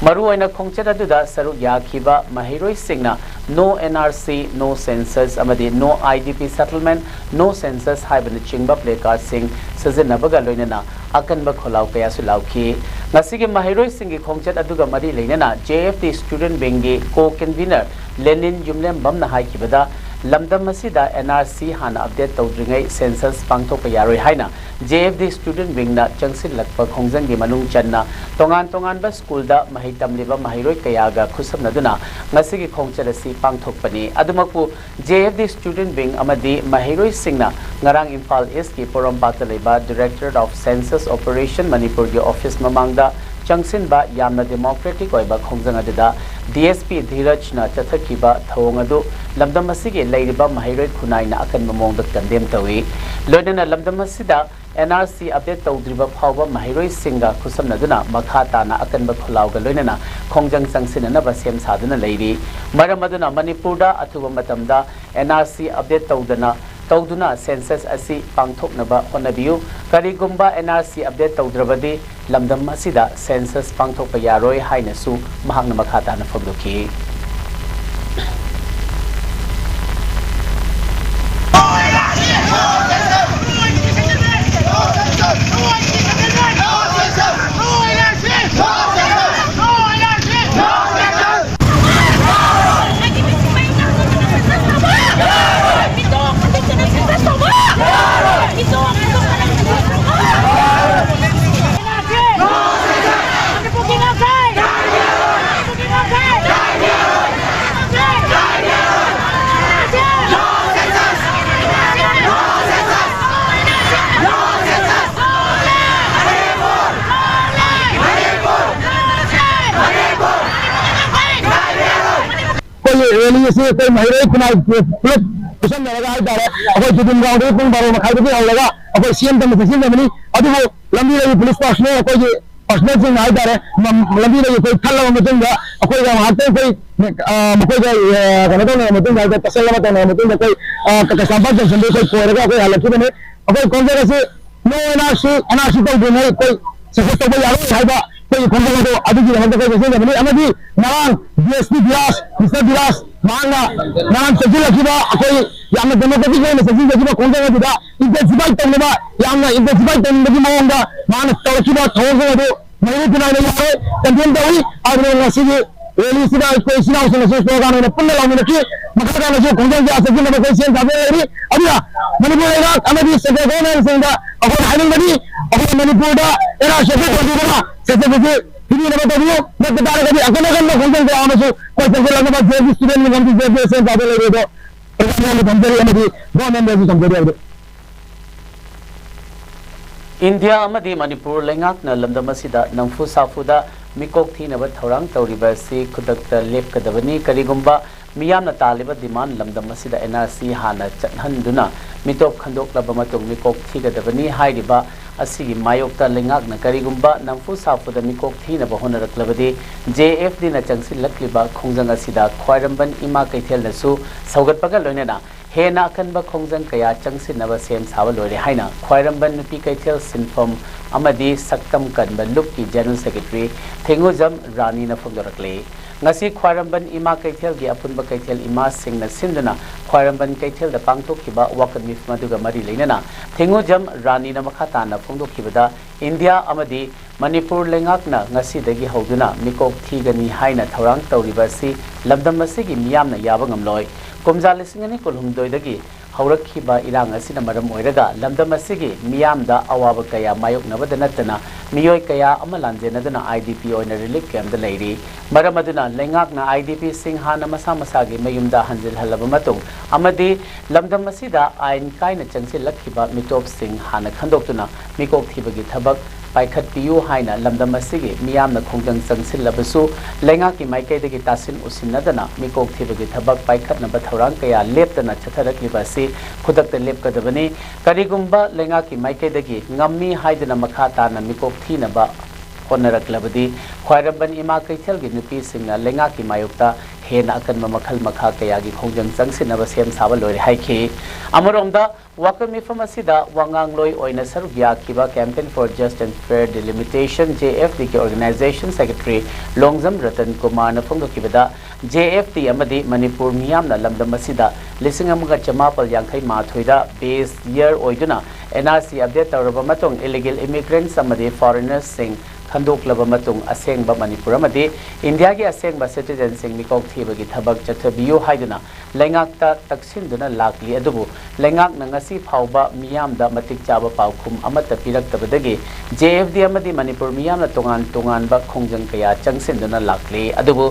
ꯃꯔꯨꯑꯣꯏꯅ ꯈꯣꯡꯆꯠ ꯑꯗꯨꯗ ꯁꯔꯨꯛ ꯌꯥꯈꯤꯕ ꯃꯍꯩꯔꯣꯏꯁꯤꯡꯅ No N R C, No Census ꯑꯃꯗꯤ No I D P Settlement, No Census ꯍꯥꯏꯕꯅꯆꯤꯡꯕ ꯄ꯭ꯂꯦ ꯀꯥꯔꯗꯁꯤꯡ ꯁꯤꯖꯤꯟꯅꯕꯒ ꯂꯣꯏꯅꯅ ꯑꯀꯟꯕ ꯈꯣꯜꯂꯥꯎ ꯀꯌꯥꯁꯨ ꯂꯥꯎꯈꯤ꯫ ꯉꯁꯤꯒꯤ ꯃꯍꯩꯔꯣꯏꯁꯤꯡꯒꯤ ꯈꯣꯡꯆꯠ ꯑꯗꯨꯒ ꯃꯔꯤ ꯂꯩꯅꯅ ꯖꯦ ꯑꯦꯐ ꯗꯤ ꯁ꯭ꯇꯨꯗꯦꯟꯠ ꯋꯤꯡꯒꯤ ꯀꯣ ꯀꯟꯚꯤꯅꯔ ꯂꯦꯅꯤꯟ ꯌꯨꯝꯂꯦꯝꯕꯝꯅ ꯍꯥꯏꯈꯤꯕꯗ, ꯂꯝꯗꯝ ꯑꯁꯤꯗ N R C ꯍꯥꯟꯅ ꯑꯞꯗꯦꯠ ꯇꯧꯗ꯭ꯔꯤꯉꯩ ꯁꯦꯟꯁꯁ ꯄꯥꯡꯊꯣꯛꯄ ꯌꯥꯔꯣꯏ ꯍꯥꯏꯅ J F D ꯁ꯭ꯇꯨꯗꯦꯟꯠ ꯋꯤꯡꯅ ꯆꯪꯁꯤꯜꯂꯛꯄ ꯈꯣꯡꯖꯪꯒꯤ ꯃꯅꯨꯡ ꯆꯟꯅ ꯇꯣꯉꯥꯟ ꯇꯣꯉꯥꯟꯕ ꯁ꯭ꯀꯨꯜꯗ ꯃꯍꯩ ꯇꯝꯂꯤꯕ ꯃꯍꯩꯔꯣꯏ ꯀꯌꯥꯒ ꯈꯨꯠꯁꯝꯅꯗꯨꯅ ꯉꯁꯤꯒꯤ ꯈꯣꯡꯆꯠ ꯑꯁꯤ ꯄꯥꯡꯊꯣꯛꯄꯅꯤ꯫ ꯑꯗꯨꯃꯛꯄꯨ J F D student wing ꯑꯃꯗꯤ ꯃꯍꯩꯔꯣꯏꯁꯤꯡꯅ ꯉꯔꯥꯡ ꯏꯝꯐꯥꯜ ꯏꯁꯀꯤ ꯄꯣꯔꯣꯝꯄꯥꯠꯇ ꯂꯩꯕ Directorate of Census Operation ꯃꯅꯤꯄꯨꯔꯒꯤ ꯑꯣꯐꯤꯁ ꯃꯃꯥꯡꯗ ꯆꯪꯁꯤꯟꯕ ꯌꯥꯝꯅ ꯗꯦꯃꯣꯀ꯭ꯔꯦꯇꯤꯛ ꯑꯣꯏꯕ ꯈꯣꯡꯖꯪ ꯑꯗꯨꯗ D S P ꯙꯤꯔꯖꯅ ꯆꯠꯊꯈꯤꯕ ꯊꯧꯑꯣꯡ ꯑꯗꯨ ꯂꯝꯗꯝ ꯑꯁꯤꯒꯤ ꯂꯩꯔꯤꯕ ꯃꯍꯩꯔꯣꯏ ꯈꯨꯟꯅꯥꯏꯅ ꯑꯀꯟꯕ ꯃꯑꯣꯡꯗ ꯀꯟꯗꯦꯝ ꯇꯧꯏ꯫ ꯂꯣꯏꯅꯅ ꯂꯝꯗꯝ ꯑꯁꯤꯗ N R C ꯑꯞꯗꯦꯠ ꯇꯧꯗ꯭ꯔꯤꯕ ꯐꯥꯎꯕ ꯃꯍꯩꯔꯣꯏꯁꯤꯡꯒ ꯈꯨꯠꯁꯝꯅꯗꯨꯅ ꯃꯈꯥ ꯇꯥꯅ ꯑꯀꯟꯕ ꯈꯣꯜꯂꯥꯎꯒ ꯂꯣꯏꯅꯅ ꯈꯣꯡꯖꯪ ꯆꯪꯁꯤꯟꯅꯅꯕ ꯁꯦꯝ ꯁꯥꯗꯨꯅ ꯂꯩꯔꯤ꯫ ꯃꯔꯝ ꯑꯗꯨꯅ ꯃꯅꯤꯄꯨꯔꯗ ꯑꯊꯨꯕ ꯃꯇꯝꯗ N R C ꯑꯞꯗꯦꯠ ꯇꯧꯗꯅ, ꯇꯧꯗꯨꯅ ꯁꯦꯟꯁꯁ ꯑꯁꯤ ꯄꯥꯡꯊꯣꯛꯅꯕ ꯍꯣꯠꯅꯕꯤꯌꯨ꯫ ꯀꯔꯤꯒꯨꯝꯕ N R C ꯑꯞꯗꯦꯠ ꯇꯧꯗ꯭ꯔꯕꯗꯤ ꯂꯝꯗꯝ ꯑꯁꯤꯗ ꯁꯦꯟꯁꯁ ꯄꯥꯡꯊꯣꯛꯄ ꯌꯥꯔꯣꯏ ꯍꯥꯏꯅꯁꯨ ꯃꯍꯥꯛꯅ ꯃꯈꯥ ꯇꯥꯅ ꯐꯣꯡꯗꯣꯛꯈꯤ꯫ ꯑꯩꯈꯣꯏꯒꯤ ꯔꯦꯂꯤ ꯑꯁꯤ ꯑꯩꯈꯣꯏ ꯃꯍꯩꯔꯣꯏ ꯈꯨꯟꯅꯥꯏ ꯄꯨꯂꯞ ꯄꯨꯟꯁꯤꯟꯅꯔꯒ ꯍꯥꯏꯇꯥꯔꯦ, ꯑꯩꯈꯣꯏ ꯇꯤꯗꯤꯝ ꯒ꯭ꯔꯥꯎꯟꯗꯒꯤ ꯄꯨꯡ ꯕꯥꯔꯣ ꯃꯈꯥꯏꯗꯒꯤ ꯍꯧꯔꯒ ꯑꯩꯈꯣꯏ ꯁꯤ ꯑꯦꯝ ꯇꯝꯅ ꯆꯠꯁꯤꯟꯖꯕꯅꯤ꯫ ꯑꯗꯨꯕꯨ ꯂꯝꯕꯤꯗꯒꯤ ꯄꯨꯂꯤꯁ ꯄꯥꯔꯁꯣꯅꯦꯜ, ꯑꯩꯈꯣꯏꯒꯤ ꯄꯥꯔꯁꯣꯅꯦꯜꯁꯤꯡꯅ ꯍꯥꯏꯇꯥꯔꯦ, ꯂꯝꯕꯤꯗꯒꯤ ꯑꯩꯈꯣꯏ ꯊꯠꯂꯕ ꯃꯇꯨꯡꯗ ꯑꯩꯈꯣꯏꯒ ꯉꯥꯏꯍꯥꯛꯇꯪ ꯑꯩꯈꯣꯏ, ꯑ, ꯃꯈꯣꯏꯒ, ꯑ, ꯀꯩꯅꯣ ꯇꯧꯅꯔꯕ ꯃꯇꯨꯡꯗ ꯍꯥꯏꯇꯥꯔꯦ, ꯇꯁꯜ ꯑꯃ ꯇꯧꯅꯔꯕ ꯃꯇꯨꯡꯗ ꯑꯩꯈꯣꯏ, ꯑ, ꯀꯩꯁꯥꯝꯄꯥꯠ ꯖꯪꯁꯟꯗꯒꯤ ꯑꯩꯈꯣꯏ ꯀꯣꯏꯔꯒ ꯑꯩꯈꯣꯏ ꯍꯜꯂꯛꯈꯤꯕꯅꯤ꯫ ꯑꯩꯈꯣꯏ ꯈꯣꯡꯖꯪ ꯑꯁꯤ no N R C, N R C ꯇꯧꯗ꯭ꯔꯤꯉꯩ ꯑꯩꯈꯣꯏ ꯁꯛꯁꯦꯁ ꯇꯧꯕ ꯌꯥꯔꯣꯏ ꯍꯥꯏꯕ ꯑꯩꯈꯣꯏꯒꯤ ꯈꯣꯡꯖꯪ ꯑꯗꯣ ꯑꯗꯨꯒꯤꯗꯃꯛꯇ ꯑꯩꯈꯣꯏ ꯆꯦꯟꯖꯕꯅꯤ꯫ ꯑꯃꯗꯤ ꯉꯔꯥꯡ D S P Dhiraj, mister Dhiraj, ꯃꯍꯥꯛꯅ ꯉꯔꯥꯡ ꯆꯦꯟꯁꯤꯜꯂꯛꯈꯤꯕ ꯑꯩꯈꯣꯏ ꯌꯥꯝꯅ ꯗꯦꯃꯣꯀ꯭ꯔꯦꯇꯤꯛ ꯑꯣꯏꯅ ꯆꯦꯟꯁꯤꯟꯖꯈꯤꯕ ꯈꯣꯡꯖꯪ ꯑꯗꯨꯗ ꯏꯟꯇꯦꯟꯁꯤꯐꯥꯏ ꯇꯧꯅꯕ, ꯌꯥꯝꯅ ꯏꯟꯇꯦꯟꯁꯤꯐꯥꯏ ꯇꯧꯅꯤꯡꯕꯒꯤ ꯃꯑꯣꯡꯗ ꯃꯍꯥꯛꯅ ꯇꯧꯔꯛꯈꯤꯕ ꯊꯧꯑꯣꯡꯁꯤꯡ ꯑꯗꯨ ꯃꯍꯩꯔꯣꯏ ꯈꯨꯟꯅꯥꯏꯅ ꯌꯥꯔꯣꯏ, ꯀꯟꯗꯦꯝ ꯇꯧꯏ꯫ ꯑꯗꯨꯅ ꯉꯁꯤꯒꯤ ꯔꯦꯂꯤꯁꯤꯗ ꯑꯩꯈꯣꯏ ꯏꯆꯤꯟ ꯏꯅꯥꯎꯁꯤꯡꯅꯁꯨ ꯁ꯭ꯂꯣꯒꯥꯟ ꯑꯣꯏꯅ ꯄꯨꯟꯅ ꯂꯥꯎꯃꯤꯟꯅꯈꯤ꯫ ꯃꯈꯥ ꯇꯥꯅꯁꯨ ꯈꯣꯡꯖꯪ ꯀꯌꯥ ꯆꯠꯁꯤꯟꯅꯕ ꯑꯩꯈꯣꯏ ꯁꯦꯝ ꯁꯥꯗꯨꯅ ꯂꯩꯔꯤ꯫ ꯑꯗꯨꯅ ꯃꯅꯤꯄꯨꯔ ꯂꯩꯉꯥꯛ ꯑꯃꯗꯤ ꯁꯦꯟꯇ꯭ꯔꯦꯜ ꯒꯣꯚꯔꯟꯃꯦꯟꯠꯁꯤꯡꯗ ꯑꯩꯈꯣꯏꯅ ꯍꯥꯏꯅꯤꯡꯕꯗꯤ, ꯑꯩꯈꯣꯏ ꯃꯅꯤꯄꯨꯔꯗ ꯑꯦꯟ ꯑꯥꯔ ꯁꯤ ꯑꯦꯐ ꯇꯧꯕꯤꯗꯨꯅ ꯁꯦꯟꯇ꯭ꯔꯦꯜꯒꯤ ꯄꯤꯕꯤꯅꯕ ꯇꯧꯕꯤꯌꯨ꯫ ꯅꯠꯇ ꯇꯥꯔꯒꯗꯤ ꯑꯀꯟ ꯑꯀꯟꯕ ꯈꯣꯡꯖꯪ ꯀꯌꯥ ꯑꯃꯁꯨ ꯑꯩꯈꯣꯏ ꯆꯦꯟꯁꯤꯜꯂꯛꯅꯕ ꯖꯦ ꯑꯦꯐ ꯗꯤ ꯁ꯭ꯇꯨꯗꯦꯟꯠ ꯌꯨꯅꯤꯌꯟꯒꯤ ꯖꯦ ꯑꯦꯐ ꯗꯤ ꯁꯦꯝ ꯁꯥꯗꯨꯅ ꯂꯩꯔꯤ꯫ ꯑꯗꯣ ꯄ꯭ꯔꯣꯒ꯭ꯔꯥꯝ ꯌꯥꯝꯅ ꯊꯝꯖꯔꯤ ꯑꯃꯗꯤ ꯒꯣꯚꯔꯟꯃꯦꯟꯠꯇꯁꯨ ꯊꯝꯖꯔꯤ ꯍꯥꯏꯕꯗꯨ꯫ ꯏꯟꯗꯤꯌꯥ ꯑꯃꯗꯤ ꯃꯅꯤꯄꯨꯔ ꯂꯩꯉꯥꯛꯅ ꯂꯝꯗꯝ ꯑꯁꯤꯗ ꯅꯝꯐꯨ ꯁꯥꯐꯨꯗ ꯃꯤꯀꯣꯛ ꯊꯤꯅꯕ ꯊꯧꯔꯥꯡ ꯇꯧꯔꯤꯕ ꯑꯁꯤ ꯈꯨꯗꯛꯇ ꯂꯦꯞꯀꯗꯕꯅꯤ꯫ ꯀꯔꯤꯒꯨꯝꯕ ꯃꯤꯌꯥꯝꯅ ꯇꯥꯜꯂꯤꯕ ꯗꯤꯃꯥꯟ ꯂꯝꯗꯝ ꯑꯁꯤꯗ ꯑꯦꯟ ꯑꯥꯔ ꯁꯤ ꯍꯥꯟꯅ ꯆꯠꯍꯟꯗꯨꯅ ꯃꯤꯇꯣꯞ ꯈꯟꯗꯣꯛꯂꯕ ꯃꯇꯨꯡ ꯃꯤꯀꯣꯛ ꯊꯤꯒꯗꯕꯅꯤ ꯍꯥꯏꯔꯤꯕ ꯑꯁꯤꯒꯤ ꯃꯥꯌꯣꯛꯇ ꯂꯩꯉꯥꯛꯅ ꯀꯔꯤꯒꯨꯝꯕ ꯅꯝꯐꯨ ꯁꯥꯐꯨꯗ ꯃꯤꯀꯣꯛ ꯊꯤꯅꯕ ꯍꯣꯠꯅꯔꯛꯂꯕꯗꯤ, ꯖꯦ ꯑꯦꯐ ꯗꯤꯅ ꯆꯪꯁꯤꯜꯂꯛꯂꯤꯕ ꯈꯣꯡꯖꯪ ꯑꯁꯤꯗ ꯈ꯭ꯋꯥꯏꯔꯝꯕꯟ ꯏꯃꯥ ꯀꯩꯊꯦꯜꯅꯁꯨ ꯁꯧꯒꯠꯄꯒ ꯂꯣꯏꯅꯅ ꯍꯦꯟꯅ ꯑꯀꯟꯕ ꯈꯣꯡꯖꯪ ꯀꯌꯥ ꯆꯪꯁꯤꯟꯅꯕ ꯁꯦꯝ ꯁꯥꯕ ꯂꯣꯏꯔꯦ ꯍꯥꯏꯅ ꯈ꯭ꯋꯥꯏꯔꯝꯕꯟ ꯅꯨꯄꯤ ꯀꯩꯊꯦꯜ ꯁꯤꯟꯐꯝ ꯑꯃꯗꯤ ꯁꯛꯇꯝ ꯀꯟꯕ ꯂꯨꯞꯀꯤ ꯖꯦꯅꯔꯦꯜ ꯁꯦꯀ꯭ꯔꯦꯇꯔꯤ ꯊꯦꯡꯉꯨꯖꯝ ꯔꯥꯅꯤꯅ ꯐꯣꯡꯗꯣꯔꯛꯂꯤ꯫ ꯉꯁꯤ ꯈ꯭ꯋꯥꯏꯔꯝꯕꯟ ꯏꯃꯥ ꯀꯩꯊꯦꯜꯒꯤ ꯑꯄꯨꯟꯕ ꯀꯩꯊꯦꯜ ꯏꯃꯥꯁꯤꯡꯅ ꯁꯤꯟꯗꯨꯅ ꯈ꯭ꯋꯥꯏꯔꯝꯕꯟ ꯀꯩꯊꯦꯜꯗ ꯄꯥꯡꯊꯣꯛꯈꯤꯕ ꯋꯥꯀꯠ ꯃꯤꯐꯝ ꯑꯗꯨꯒ ꯃꯔꯤ ꯂꯩꯅꯅ ꯊꯦꯡꯉꯨꯖꯝ ꯔꯥꯅꯤꯅ ꯃꯈꯥ ꯇꯥꯅ ꯐꯣꯡꯗꯣꯛꯈꯤꯕꯗ, ꯏꯟꯗꯤꯌꯥ ꯑꯃꯗꯤ ꯃꯅꯤꯄꯨꯔ ꯂꯩꯉꯥꯛꯅ ꯉꯁꯤꯗꯒꯤ ꯍꯧꯗꯨꯅ ꯃꯤꯀꯣꯛ ꯊꯤꯒꯅꯤ ꯍꯥꯏꯅ ꯊꯧꯔꯥꯡ ꯇꯧꯔꯤꯕ ꯑꯁꯤ ꯂꯝꯗꯝ ꯑꯁꯤꯒꯤ ꯃꯤꯌꯥꯝꯅ ꯌꯥꯕ ꯉꯝꯂꯣꯏ꯫ ꯀꯨꯝꯖꯥ ꯂꯤꯁꯤꯡ ꯑꯅꯤ ꯀꯨꯟꯍꯨꯝꯗꯣꯏꯗꯒꯤ ꯍꯧꯔꯛꯈꯤꯕ ꯏꯔꯥꯡ ꯑꯁꯤꯅ ꯃꯔꯝ ꯑꯣꯏꯔꯒ ꯂꯝꯗꯝ ꯑꯁꯤꯒꯤ ꯃꯤꯌꯥꯝꯗ ꯑꯋꯥꯕ ꯀꯌꯥ ꯃꯥꯌꯣꯛꯅꯕꯗ ꯅꯠꯇꯅ ꯃꯤꯑꯣꯏ ꯀꯌꯥ ꯑꯃ ꯂꯥꯟꯖꯦꯟꯅꯗꯨꯅ ꯑꯥꯏ ꯗꯤ ꯄꯤ ꯑꯣꯏꯅ ꯔꯤꯂꯤꯐ ꯀꯦꯝꯞꯇ ꯂꯩꯔꯤ꯫ ꯃꯔꯝ ꯑꯗꯨꯅ ꯂꯩꯉꯥꯛꯅ ꯑꯥꯏ ꯗꯤ ꯄꯤꯁꯤꯡ ꯍꯥꯟꯅ ꯃꯁꯥ ꯃꯁꯥꯒꯤ ꯃꯌꯨꯝꯗ ꯍꯟꯖꯤꯜꯍꯜꯂꯕ ꯃꯇꯨꯡ ꯑꯃꯗꯤ ꯂꯝꯗꯝ ꯑꯁꯤꯗ ꯑꯥꯏꯟ ꯀꯥꯏꯅ ꯆꯪꯁꯤꯜꯂꯛꯈꯤꯕ ꯃꯤꯇꯣꯞꯁꯤꯡ ꯍꯥꯟꯅ ꯈꯟꯗꯣꯛꯇꯨꯅ ꯃꯤꯀꯣꯛ ꯊꯤꯕꯒꯤ ꯊꯕꯛ ꯄꯥꯏꯈꯠꯄꯤꯌꯨ ꯍꯥꯏꯅ ꯂꯝꯗꯝ ꯑꯁꯤꯒꯤ ꯃꯤꯌꯥꯝꯅ ꯈꯣꯡꯖꯪ ꯆꯪꯁꯤꯜꯂꯕꯁꯨ, ꯂꯩꯉꯥꯛꯀꯤ ꯃꯥꯏꯀꯩꯗꯒꯤ ꯇꯥꯁꯤꯟ ꯎꯁꯤꯟꯅꯗꯅ ꯃꯤꯀꯣꯛ ꯊꯤꯕꯒꯤ ꯊꯕꯛ ꯄꯥꯏꯈꯠꯅꯕ ꯊꯧꯔꯥꯡ ꯀꯌꯥ ꯂꯦꯞꯇꯅ ꯆꯠꯊꯔꯛꯂꯤꯕ ꯑꯁꯤ ꯈꯨꯗꯛꯇ ꯂꯦꯞꯀꯗꯕꯅꯤ꯫ ꯀꯔꯤꯒꯨꯝꯕ ꯂꯩꯉꯥꯛꯀꯤ ꯃꯥꯏꯀꯩꯗꯒꯤ ꯉꯝꯃꯤ ꯍꯥꯏꯗꯨꯅ ꯃꯈꯥ ꯇꯥꯅ ꯃꯤꯀꯣꯛ ꯊꯤꯅꯕ ꯍꯣꯠꯅꯔꯛꯂꯕꯗꯤ, ꯈ꯭ꯋꯥꯏꯔꯝꯕꯟ ꯏꯃꯥ ꯀꯩꯊꯦꯜꯒꯤ ꯅꯨꯄꯤꯁꯤꯡꯅ ꯂꯩꯉꯥꯛꯀꯤ ꯃꯥꯌꯣꯛꯇ ꯍꯦꯟꯅ ꯑꯀꯟꯕ ꯃꯈꯜ ꯃꯈꯥ ꯀꯌꯥꯒꯤ ꯈꯣꯡꯖꯪ ꯆꯪꯁꯤꯟꯅꯕ ꯁꯦꯝ ꯁꯥꯕ ꯂꯣꯏꯔꯦ ꯍꯥꯏꯈꯤ꯫ ꯑꯃꯔꯣꯝꯗ, ꯋꯥꯀꯠ ꯃꯤꯐꯝ ꯑꯁꯤꯗ ꯋꯥꯉꯥꯡꯂꯣꯏ ꯑꯣꯏꯅ ꯁꯔꯨꯛ ꯌꯥꯈꯤꯕ Campaign for Just and Fair Delimitation, J F D, ꯒꯤ Organization Secretary ꯂꯣꯡꯖꯝ ꯔꯇꯟ ꯀꯨꯃꯥꯔꯅ ꯐꯣꯡꯗꯣꯛꯈꯤꯕꯗ, ꯖꯦ ꯑꯦꯐ ꯗꯤ ꯑꯃꯗꯤ ꯃꯅꯤꯄꯨꯔ ꯃꯤꯌꯥꯝꯅ ꯂꯝꯗꯝ ꯑꯁꯤꯗ ꯂꯤꯁꯤꯡ ꯑꯃꯒ ꯆꯃꯥꯄꯜ ꯌꯥꯡꯈꯩ ꯃꯥꯊꯣꯏꯗ base year ꯑꯣꯏꯗꯨꯅ N R C update ꯇꯧꯔꯕ ꯃꯇꯨꯡ illegal immigrants ꯑꯃꯗꯤ foreigners ꯁꯤꯡ ꯈꯟꯗꯣꯛꯂꯕ ꯃꯇꯨꯡ ꯑꯁꯦꯡꯕ ꯃꯅꯤꯄꯨꯔ ꯑꯃꯗꯤ ꯏꯟꯗꯤꯌꯥꯒꯤ ꯑꯁꯦꯡꯕ ꯁꯤꯇꯤꯖꯟꯁꯤꯡ ꯃꯤꯀꯣꯛ ꯊꯤꯕꯒꯤ ꯊꯕꯛ ꯆꯠꯊꯕꯤꯌꯨ ꯍꯥꯏꯗꯨꯅ ꯂꯩꯉꯥꯛꯇ ꯇꯛꯁꯤꯟꯗꯨꯅ ꯂꯥꯛꯂꯤ꯫ ꯑꯗꯨꯕꯨ ꯂꯩꯉꯥꯛꯅ ꯉꯁꯤ ꯐꯥꯎꯕ ꯃꯤꯌꯥꯝꯗ ꯃꯇꯤꯛ ꯆꯥꯕ ꯄꯥꯎꯈꯨꯝ ꯑꯃꯠꯇ ꯄꯤꯔꯛꯇꯕꯗꯒꯤ ꯖꯦ ꯑꯦꯐ ꯗꯤ ꯑꯃꯗꯤ ꯃꯅꯤꯄꯨꯔ ꯃꯤꯌꯥꯝꯅ ꯇꯣꯉꯥꯟ ꯇꯣꯉꯥꯟꯕ ꯈꯣꯡꯖꯪ ꯀꯌꯥ ꯆꯪꯁꯤꯟꯗꯨꯅ ꯂꯥꯛꯂꯤ꯫ ꯑꯗꯨꯕꯨ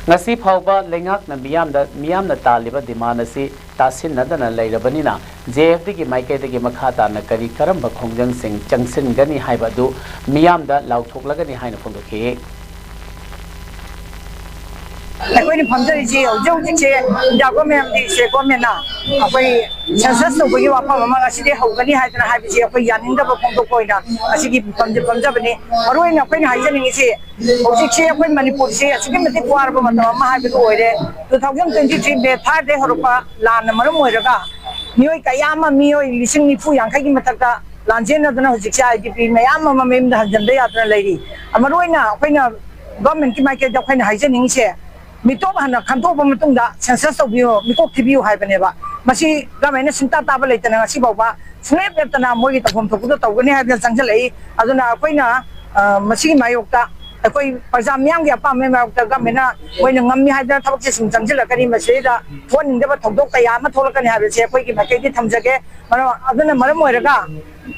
ꯉꯁꯤ ꯐꯥꯎꯕ ꯂꯩꯉꯥꯛꯅ ꯃꯤꯌꯥꯝꯗ, ꯃꯤꯌꯥꯝꯅ ꯇꯥꯜꯂꯤꯕ ꯗꯤꯃꯥꯟ ꯑꯁꯤ ꯇꯥꯁꯤꯟꯅꯗꯅ ꯂꯩꯔꯕꯅꯤꯅ ꯖꯦ ꯑꯦꯐ ꯗꯤꯒꯤ ꯃꯥꯏꯀꯩꯗꯒꯤ ꯃꯈꯥ ꯇꯥꯅ ꯀꯔꯤ ꯀꯔꯝꯕ ꯈꯣꯡꯖꯪꯁꯤꯡ ꯆꯪꯁꯤꯟꯒꯅꯤ ꯍꯥꯏꯕ ꯑꯗꯨ ꯃꯤꯌꯥꯝꯗ ꯂꯥꯎꯊꯣꯛꯂꯒꯅꯤ ꯍꯥꯏꯅ ꯐꯣꯡꯗꯣꯛꯈꯤ꯫ ꯑꯩꯈꯣꯏꯅ ꯐꯝꯖꯔꯤꯁꯤ ꯍꯧꯖꯤꯛ ꯍꯧꯖꯤꯛꯁꯦ ꯏꯟꯗꯤꯌꯥ ꯒꯣꯔꯃꯦꯟ ꯑꯃꯗꯤ ꯁ꯭ꯇꯦꯠ ꯒꯣꯔꯃꯦꯟꯅ ꯑꯩꯈꯣꯏ ꯁꯦꯟꯁꯁ ꯇꯧꯕꯒꯤ ꯋꯥꯐꯝ ꯑꯃ ꯉꯁꯤꯗꯤ ꯍꯧꯒꯅꯤ ꯍꯥꯏꯗꯅ ꯍꯥꯏꯕꯁꯤ ꯑꯩꯈꯣꯏ ꯌꯥꯅꯤꯡꯗꯕ ꯐꯣꯡꯗꯣꯛꯄ ꯑꯣꯏꯅ ꯑꯁꯤꯒꯤ ꯐꯝꯁꯦ ꯐꯝꯖꯕꯅꯤ꯫ ꯃꯔꯨ ꯑꯣꯏꯅ ꯑꯩꯈꯣꯏꯅ ꯍꯥꯏꯖꯅꯤꯡꯉꯤꯁꯤ ꯍꯧꯖꯤꯛꯁꯦ ꯑꯩꯈꯣꯏ ꯃꯅꯤꯄꯨꯔꯁꯤ ꯑꯁꯨꯛꯀꯤ ꯃꯇꯤꯛ ꯋꯥꯔꯕ ꯃꯇꯝ ꯑꯃ ꯍꯥꯏꯕꯗꯨ ꯑꯣꯏꯔꯦ꯫ Two thousand twenty three May ꯐꯥꯏꯚꯇꯒꯤ ꯍꯧꯔꯛꯄ ꯂꯥꯟꯅ ꯃꯔꯝ ꯑꯣꯏꯔꯒ ꯃꯤꯑꯣꯏ ꯀꯌꯥ ꯑꯃ, ꯃꯤꯑꯣꯏ ꯂꯤꯁꯤꯡ ꯅꯤꯐꯨ ꯌꯥꯡꯈꯩꯒꯤ ꯃꯊꯛꯇ ꯂꯥꯟꯖꯦꯟꯅꯗꯨꯅ ꯍꯧꯖꯤꯛꯁꯦ ꯑꯥꯏ ꯗꯤ ꯄꯤ ꯃꯌꯥꯝ ꯑꯃ ꯃꯌꯨꯝꯗ ꯍꯟꯖꯤꯟꯕ ꯌꯥꯗꯅ ꯂꯩꯔꯤ꯫ ꯃꯔꯨ ꯑꯣꯏꯅ ꯑꯩꯈꯣꯏꯅ ꯒꯣꯔꯃꯦꯟꯀꯤ ꯃꯥꯏꯀꯩꯗ ꯑꯩꯈꯣꯏꯅ ꯍꯥꯏꯖꯅꯤꯡꯉꯤꯁꯦ, ꯃꯤꯇꯣꯞ ꯍꯥꯟꯅ ꯈꯟꯗꯣꯛꯑꯕ ꯃꯇꯨꯡꯗ ꯁꯦꯟꯁꯁ ꯇꯧꯕꯤꯌꯨ, ꯃꯤꯀꯣꯛ ꯊꯤꯕꯤꯌꯨ ꯍꯥꯏꯕꯅꯦꯕ꯫ ꯃꯁꯤ ꯒꯣꯔꯃꯦꯟꯅ ꯁꯨꯡꯇꯥ ꯇꯥꯕ ꯂꯩꯇꯅ ꯉꯁꯤ ꯐꯥꯎꯕ ꯁꯨꯡꯂꯦꯞ ꯂꯦꯞꯇꯅ ꯃꯣꯏꯒꯤ ꯇꯧꯐꯝ ꯊꯣꯛꯄꯗꯣ ꯇꯧꯒꯅꯤ ꯍꯥꯏꯗꯅ ꯆꯪꯁꯤꯜꯂꯛꯏ꯫ ꯑꯗꯨꯅ ꯑꯩꯈꯣꯏꯅ, ꯑ, ꯃꯁꯤꯒꯤ ꯃꯥꯌꯣꯛꯇ ꯑꯩꯈꯣꯏ ꯄ꯭ꯔꯖꯥ ꯃꯤꯌꯥꯝꯒꯤ ꯑꯄꯥꯝꯕꯒꯤ ꯃꯥꯌꯣꯛꯇ ꯒꯣꯔꯃꯦꯟꯅ ꯃꯣꯏꯅ ꯉꯝꯃꯤ ꯍꯥꯏꯗꯅ ꯊꯕꯛꯁꯦ ꯁꯨꯝ ꯆꯪꯁꯤꯜꯂꯛꯀꯅꯤ꯫ ꯃꯁꯤꯗꯩꯗ ꯊꯣꯛꯍꯟꯅꯤꯡꯗꯕ ꯊꯧꯗꯣꯛ ꯀꯌꯥ ꯑꯃ ꯊꯣꯛꯂꯛꯀꯅꯤ ꯍꯥꯏꯕꯁꯦ ꯑꯩꯈꯣꯏꯒꯤ ꯃꯥꯏꯀꯩꯗꯒꯤ ꯊꯝꯖꯒꯦ꯫ ꯃꯔꯝ, ꯑꯗꯨꯅ ꯃꯔꯝ ꯑꯣꯏꯔꯒ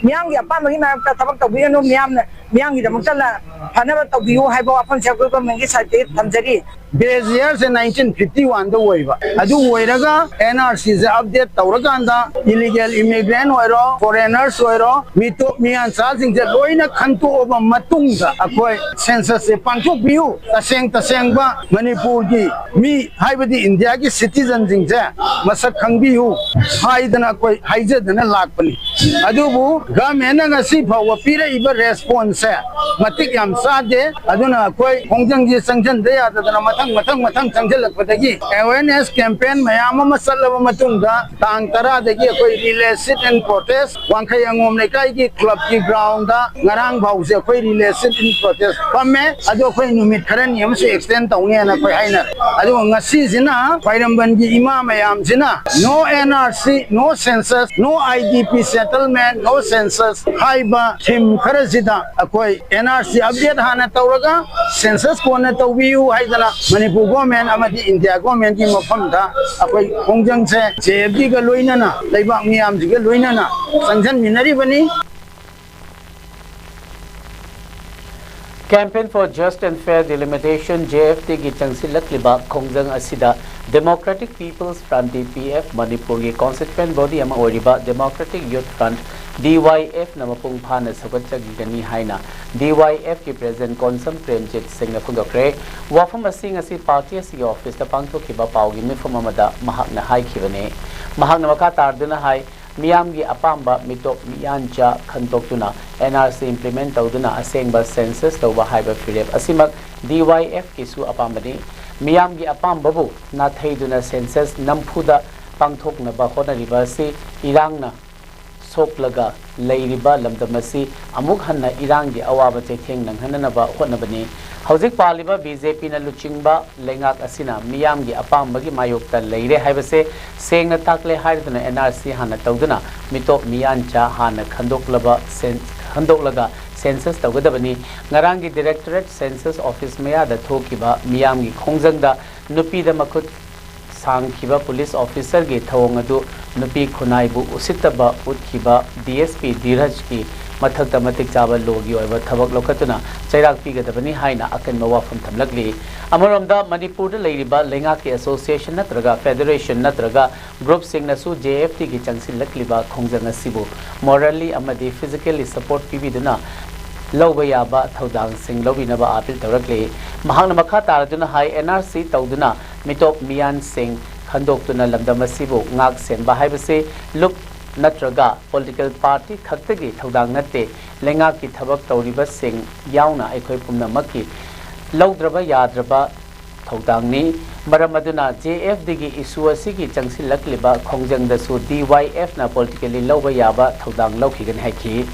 ꯃꯤꯌꯥꯝꯒꯤ ꯑꯄꯥꯝꯕꯒꯤ ꯃꯥꯌꯣꯛꯇ ꯊꯕꯛ ꯇꯧꯕꯤꯒꯅꯨ, ꯃꯤꯌꯥꯝꯅ, ꯃꯤꯌꯥꯝꯒꯤꯗꯃꯛꯇ ꯂ-, ꯐꯅꯕ ꯇꯧꯕꯤꯌꯨ ꯍꯥꯏꯕ ꯋꯥꯐꯝꯁꯦ ꯑꯩꯈꯣꯏ ꯒꯣꯔꯃꯦꯟꯒꯤ ꯁꯥꯏꯠꯇꯒꯤ ꯊꯝꯖꯔꯤ꯫ ꯕꯦꯁ ꯌꯔꯁꯦ ꯅꯥꯏꯟꯇꯤꯟ ꯐꯤꯐꯇꯤ ꯋꯥꯟꯗ ꯑꯣꯏꯕ꯫ ꯑꯗꯨ ꯑꯣꯏꯔꯒ ꯑꯦꯟ ꯑꯥꯔ ꯁꯤꯁꯦ ꯑꯞꯗꯦꯠ ꯇꯧꯔꯀꯥꯟꯗ ꯏꯂꯤꯒꯦꯜ ꯏꯃꯤꯒ꯭ꯔꯦꯟ ꯑꯣꯏꯔꯣ, ꯐꯣꯔꯦꯅꯔꯁ ꯑꯣꯏꯔꯣ, ꯃꯤꯇꯣꯞ ꯃꯤꯌꯥꯟꯆꯥꯁꯤꯡꯁꯦ ꯂꯣꯏꯅ ꯈꯟꯇꯣꯛꯑꯕ ꯃꯇꯨꯡꯗ ꯑꯩꯈꯣꯏ ꯁꯦꯟꯁꯁꯁꯦ ꯄꯥꯡꯊꯣꯛꯄꯤꯌꯨ, ꯇꯁꯦꯡ ꯇꯁꯦꯡꯕ ꯃꯅꯤꯄꯨꯔꯒꯤ ꯃꯤ ꯍꯥꯏꯕꯗꯤ ꯏꯟꯗꯤꯌꯥꯒꯤ ꯁꯤꯇꯤꯖꯟꯁꯤꯡꯁꯦ ꯃꯁꯛ ꯈꯪꯕꯤꯌꯨ ꯍꯥꯏꯗꯅ ꯑꯩꯈꯣꯏ ꯍꯥꯏꯖꯗꯅ ꯂꯥꯛꯄꯅꯤ꯫ ꯑꯗꯨꯕꯨ ꯒꯃꯦꯟꯅ ꯉꯁꯤ ꯐꯥꯎꯕ ꯄꯤꯔꯛꯏꯕ ꯔꯦꯁꯄꯣꯟꯁꯁꯦ ꯃꯇꯤꯛ ꯌꯥꯝ ꯆꯥꯗꯦ꯫ ꯑꯗꯨꯅ ꯑꯩꯈꯣꯏ ꯈꯣꯡꯖꯪꯁꯤ ꯆꯪꯁꯤꯟꯗ ꯌꯥꯗꯗꯅ ꯃꯊꯪ ꯃꯊꯪ ꯃꯊꯪ ꯆꯪꯁꯤꯜꯂꯛꯄꯗꯒꯤ ꯑꯦꯋꯦꯔꯅꯦꯁ ꯀꯦꯝꯄꯦꯟ ꯃꯌꯥꯝ ꯑꯃ ꯆꯠꯂꯕ ꯃꯇꯨꯡꯗ ꯇꯥꯡ ꯇꯔꯥꯗꯒꯤ ꯑꯩꯈꯣꯏ ꯔꯤꯂꯦ ꯁꯤꯠ ꯏꯟ ꯄ꯭ꯔꯣꯇꯦꯁ ꯋꯥꯡꯈꯩ ꯑꯉꯣꯝ ꯂꯩꯀꯥꯏꯒꯤ ꯀ꯭ꯂꯕꯀꯤ ꯒ꯭ꯔꯥꯎꯟꯗ ꯉꯔꯥꯡ ꯐꯥꯎꯁꯦ ꯑꯩꯈꯣꯏ ꯔꯤꯂꯦ ꯁꯤꯠ ꯏꯟ ꯄ꯭ꯔꯣꯇꯦꯁ ꯐꯝꯃꯦ꯫ ꯑꯗꯣ ꯑꯩꯈꯣꯏ ꯅꯨꯃꯤꯠ ꯈꯔꯅꯤ ꯑꯃꯁꯨ ꯑꯦꯛꯁꯇꯦꯟ ꯇꯧꯅꯦꯅ ꯑꯩꯈꯣꯏ ꯍꯥꯏꯅꯔꯦ꯫ ꯑꯗꯨꯒ ꯉꯁꯤꯁꯤꯅ ꯈ꯭ꯋꯥꯏꯔꯝꯕꯟꯒꯤ ꯏꯃꯥ ꯃꯌꯥꯝꯁꯤꯅ no N R C, no census, no I D P Settlement, no census ꯍꯥꯏꯕ theme ꯈꯔꯁꯤꯗ ꯑꯩꯈꯣꯏ N R C update ꯍꯥꯟꯅ ꯇꯧꯔꯒ census ꯀꯣꯟꯅ ꯇꯧꯕꯤꯌꯨ ꯍꯥꯏꯗꯅ ꯃꯅꯤꯄꯨꯔ government ꯑꯃꯗꯤ India governmentꯀꯤ ꯃꯐꯝꯗ ꯑꯩꯈꯣꯏ ꯈꯣꯡꯖꯪꯁꯦ J F Dꯒ ꯂꯣꯏꯅꯅ ꯂꯩꯕꯥꯛ ꯃꯤꯌꯥꯝꯁꯤꯒ ꯂꯣꯏꯅꯅ ꯆꯪꯁꯤꯟꯃꯤꯟꯅꯔꯤꯕꯅꯤ꯫ Campaign for Just and Fair Delimitation, J F Dꯒꯤ ꯆꯪꯁꯤꯜꯂꯛꯂꯤꯕ ꯈꯣꯡꯖꯪ ꯑꯁꯤꯗ Democratic People's Front, D P F, ꯃꯅꯤꯄꯨꯔꯒꯤ constituent body ꯑꯃ ꯑꯣꯏꯔꯤꯕ Democratic Youth Front, D Y F, ꯅ ꯃꯄꯨꯡ ꯐꯥꯅ ꯁꯧꯒꯠꯆꯈꯤꯒꯅꯤ ꯍꯥꯏꯅ D Y F ꯀꯤ President ꯀꯣꯟꯁꯝ ꯄ꯭ꯔꯦꯝꯖꯤꯠ ꯁꯤꯡꯅ ꯐꯣꯡꯗꯣꯛꯈ꯭ꯔꯦ꯫ ꯋꯥꯐꯝ ꯑꯁꯤ ꯉꯁꯤ party ꯑꯁꯤꯒꯤ officeꯇ ꯄꯥꯡꯊꯣꯛꯈꯤꯕ ꯄꯥꯎꯒꯤ ꯃꯤꯐꯝ ꯑꯃꯗ ꯃꯍꯥꯛꯅ ꯍꯥꯏꯈꯤꯕꯅꯤ꯫ ꯃꯍꯥꯛꯅ ꯃꯈꯥ ꯇꯥꯗꯨꯅ ꯍꯥꯏ, ꯃꯤꯌꯥꯝꯒꯤ ꯑꯄꯥꯝꯕ ꯃꯤꯇꯣꯞ ꯃꯤꯌꯥꯟꯆꯥ ꯈꯟꯗꯣꯛꯇꯨꯅ N R C implement ꯇꯧꯗꯨꯅ ꯑꯁꯦꯡꯕ census ꯇꯧꯕ ꯍꯥꯏꯕ ꯐꯤꯔꯦꯞ ꯑꯁꯤꯃꯛ D Y F ꯀꯤꯁꯨ ꯑꯄꯥꯝꯕꯅꯤ꯫ ꯃꯤꯌꯥꯝꯒꯤ ꯑꯄꯥꯝꯕꯕꯨ ꯅꯥꯊꯩꯗꯨꯅ census ꯅꯝꯐꯨꯗ ꯄꯥꯡꯊꯣꯛꯅꯕ ꯍꯣꯠꯅꯔꯤꯕ ꯑꯁꯤ ꯏꯔꯥꯡꯅ ꯁꯣꯛꯂꯒ ꯂꯩꯔꯤꯕ ꯂꯝꯗꯝ ꯑꯁꯤ ꯑꯃꯨꯛ ꯍꯟꯅ ꯏꯔꯥꯡꯒꯤ ꯑꯋꯥꯕ ꯆꯩꯊꯦꯡ ꯅꯪꯍꯟꯅꯅꯕ ꯍꯣꯠꯅꯕꯅꯤ꯫ ꯍꯧꯖꯤꯛ ꯄꯥꯜꯂꯤꯕ B J Pꯅ ꯂꯨꯆꯤꯡꯕ ꯂꯩꯉꯥꯛ ꯑꯁꯤꯅ ꯃꯤꯌꯥꯝꯒꯤ ꯑꯄꯥꯝꯕꯒꯤ ꯃꯥꯌꯣꯛꯇ ꯂꯩꯔꯦ ꯍꯥꯏꯕꯁꯦ ꯁꯦꯡꯅ ꯇꯥꯛꯂꯦ ꯍꯥꯏꯗꯨꯅ N R C ꯍꯥꯟꯅ ꯇꯧꯗꯨꯅ ꯃꯤꯇꯣꯞ ꯃꯤꯌꯥꯟꯆꯥ ꯍꯥꯟꯅ ꯈꯟꯗꯣꯛꯂꯕ ꯁꯦꯟ-, ꯈꯟꯗꯣꯛꯂꯒ census ꯇꯧꯒꯗꯕꯅꯤ꯫ ꯉꯔꯥꯡꯒꯤ Directorate Census Office ꯃꯌꯥꯗ ꯊꯣꯛꯈꯤꯕ ꯃꯤꯌꯥꯝꯒꯤ ꯈꯣꯡꯖꯪꯗ ꯅꯨꯄꯤꯗ ꯃꯈꯨꯠ ꯁꯥꯡꯈꯤꯕ police officerꯒꯤ ꯊꯧꯑꯣꯡ ꯑꯗꯨ ꯅꯨꯄꯤ ꯈꯨꯟꯅꯥꯏꯕꯨ ꯎꯁꯤꯠꯇꯕ ꯎꯠꯈꯤꯕ D S P ꯙꯤꯔꯖꯀꯤ ꯃꯊꯛꯇ ꯃꯇꯤꯛ ꯆꯥꯕ lawꯒꯤ ꯑꯣꯏꯕ ꯊꯕꯛ ꯂꯧꯈꯠꯇꯨꯅ ꯆꯩꯔꯥꯛ ꯄꯤꯒꯗꯕꯅꯤ ꯍꯥꯏꯅ ꯑꯀꯟꯕ ꯋꯥꯐꯝ ꯊꯝꯂꯛꯂꯤ꯫ ꯑꯃꯔꯣꯝꯗ ꯃꯅꯤꯄꯨꯔꯗ ꯂꯩꯔꯤꯕ ꯂꯩꯉꯥꯛꯀꯤ association ꯅꯠꯇ꯭ꯔꯒ federation ꯅꯠꯇ꯭ꯔꯒ groupꯁꯤꯡꯅꯁꯨ J F Dꯒꯤ ꯆꯪꯁꯤꯜꯂꯛꯂꯤꯕ ꯈꯣꯡꯖꯪ ꯑꯁꯤꯕꯨ morally ꯑꯃꯗꯤ physically support ꯄꯤꯕꯤꯗꯨꯅ ꯂꯧꯕ ꯌꯥꯕ ꯊꯧꯗꯥꯡꯁꯤꯡ ꯂꯧꯕꯤꯅꯕ appeal ꯇꯧꯔꯛꯂꯤ꯫ ꯃꯍꯥꯛꯅ ꯃꯈꯥ ꯇꯥꯔꯗꯨꯅ ꯍꯥꯏ, N R C ꯇꯧꯗꯨꯅ ꯃꯤꯇꯣꯞ ꯃꯤꯌꯥꯟꯁꯤꯡ ꯈꯟꯗꯣꯛꯇꯨꯅ ꯂꯝꯗꯝ ꯑꯁꯤꯕꯨ ꯉꯥꯛ ꯁꯦꯟꯕ ꯍꯥꯏꯕꯁꯤ ꯂꯨꯞ ꯅꯠꯇ꯭ꯔꯒ political party ꯈꯛꯇꯒꯤ ꯊꯧꯗꯥꯡ ꯅꯠꯇꯦ, ꯂꯩꯉꯥꯛꯀꯤ ꯊꯕꯛ ꯇꯧꯔꯤꯕꯁꯤꯡ ꯌꯥꯎꯅ ꯑꯩꯈꯣꯏ ꯄꯨꯝꯅꯃꯛꯀꯤ ꯂꯧꯗ꯭ꯔꯕ ꯌꯥꯗ꯭ꯔꯕ ꯊꯧꯗꯥꯡꯅꯤ꯫ ꯃꯔꯝ ꯑꯗꯨꯅ J F Dꯒꯤ issue ꯑꯁꯤꯒꯤ ꯆꯪꯁꯤꯜꯂꯛꯂꯤꯕ ꯈꯣꯡꯖꯪꯗꯁꯨ D Y Fꯅ politically ꯂꯧꯕ ꯌꯥꯕ ꯊꯧꯗꯥꯡ ꯂꯧꯈꯤꯒꯅꯤ ꯍꯥꯏꯈꯤ꯫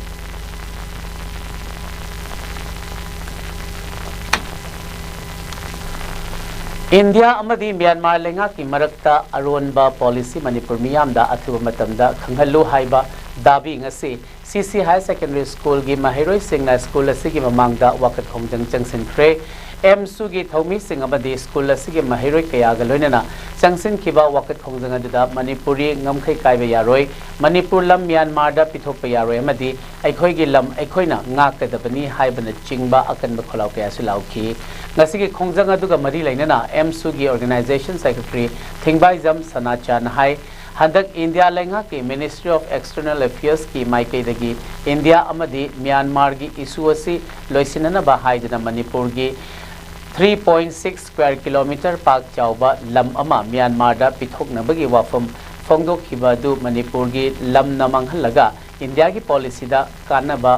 ꯏꯟꯗꯤꯌꯥ ꯑꯃꯗꯤ ꯃ꯭ꯌꯥꯟꯃꯥꯔ ꯂꯩꯉꯥꯛꯀꯤ ꯃꯔꯛꯇ ꯑꯔꯣꯟꯕ policy ꯃꯅꯤꯄꯨꯔ ꯃꯤꯌꯥꯝꯗ ꯑꯊꯨꯕ ꯃꯇꯝꯗ ꯈꯪꯍꯜꯂꯨ ꯍꯥꯏꯕ ꯗꯥꯕꯤ ꯉꯁꯤ ꯁꯤ ꯁꯤ Higher Secondary Schoolꯒꯤ ꯃꯍꯩꯔꯣꯏꯁꯤꯡꯅ ꯁ꯭ꯀꯨꯜ ꯑꯁꯤꯒꯤ ꯃꯃꯥꯡꯗ ꯋꯥꯀꯠ ꯈꯣꯡꯖꯪ ꯆꯪꯁꯤꯟꯈ꯭ꯔꯦ꯫ ꯑꯦꯝꯁꯨꯒꯤ ꯊꯧꯃꯤꯁꯤꯡ ꯑꯃꯗꯤ ꯁ꯭ꯀꯨꯜ ꯑꯁꯤꯒꯤ ꯃꯍꯩꯔꯣꯏ ꯀꯌꯥꯒ ꯂꯣꯏꯅꯅ ꯆꯪꯁꯤꯟꯈꯤꯕ ꯋꯥꯀꯠ ꯈꯣꯡꯖꯪ ꯑꯗꯨꯗ ꯃꯅꯤꯄꯨꯔꯤ ꯉꯝꯈꯩ ꯀꯥꯏꯕ ꯌꯥꯔꯣꯏ, ꯃꯅꯤꯄꯨꯔ ꯂꯝ ꯃ꯭ꯌꯥꯟꯃꯥꯔꯗ ꯄꯤꯊꯣꯛꯄ ꯌꯥꯔꯣꯏ ꯑꯃꯗꯤ ꯑꯩꯈꯣꯏꯒꯤ ꯂꯝ ꯑꯩꯈꯣꯏꯅ ꯉꯥꯛꯀꯗꯕꯅꯤ ꯍꯥꯏꯕꯅꯆꯤꯡꯕ ꯑꯀꯟꯕ ꯈꯣꯜꯂꯥꯎ ꯀꯌꯥꯁꯨ ꯂꯥꯎꯈꯤ꯫ ꯉꯁꯤꯒꯤ ꯈꯣꯡꯖꯪ ꯑꯗꯨꯒ ꯃꯔꯤ ꯂꯩꯅꯅ ꯑꯦꯝꯁꯨꯒꯤ Organization Secretary ꯊꯤꯡꯕꯥꯏꯖꯝ ꯁꯅꯥꯆꯥꯅ ꯍꯥꯏ, ꯍꯟꯗꯛ ꯏꯟꯗꯤꯌꯥ ꯂꯩꯉꯥꯛꯀꯤ Ministry of External Affairsꯀꯤ ꯃꯥꯏꯀꯩꯗꯒꯤ ꯏꯟꯗꯤꯌꯥ ꯑꯃꯗꯤ ꯃ꯭ꯌꯥꯟꯃꯥꯔꯒꯤ issue ꯑꯁꯤ ꯂꯣꯏꯁꯤꯟꯅꯅꯕ ꯍꯥꯏꯗꯨꯅ ꯃꯅꯤꯄꯨꯔꯒꯤ three point six square kilometre ꯄꯥꯛ ꯆꯥꯎꯕ ꯂꯝ ꯑꯃ ꯃ꯭ꯌꯥꯟꯃꯥꯔꯗ ꯄꯤꯊꯣꯛꯅꯕꯒꯤ ꯋꯥꯐꯝ ꯐꯣꯡꯗꯣꯛꯈꯤꯕ ꯑꯗꯨ ꯃꯅꯤꯄꯨꯔꯒꯤ ꯂꯝꯅ ꯃꯥꯡꯍꯜꯂꯒ ꯏꯟꯗꯤꯌꯥꯒꯤ policyꯗ ꯀꯥꯟꯅꯕ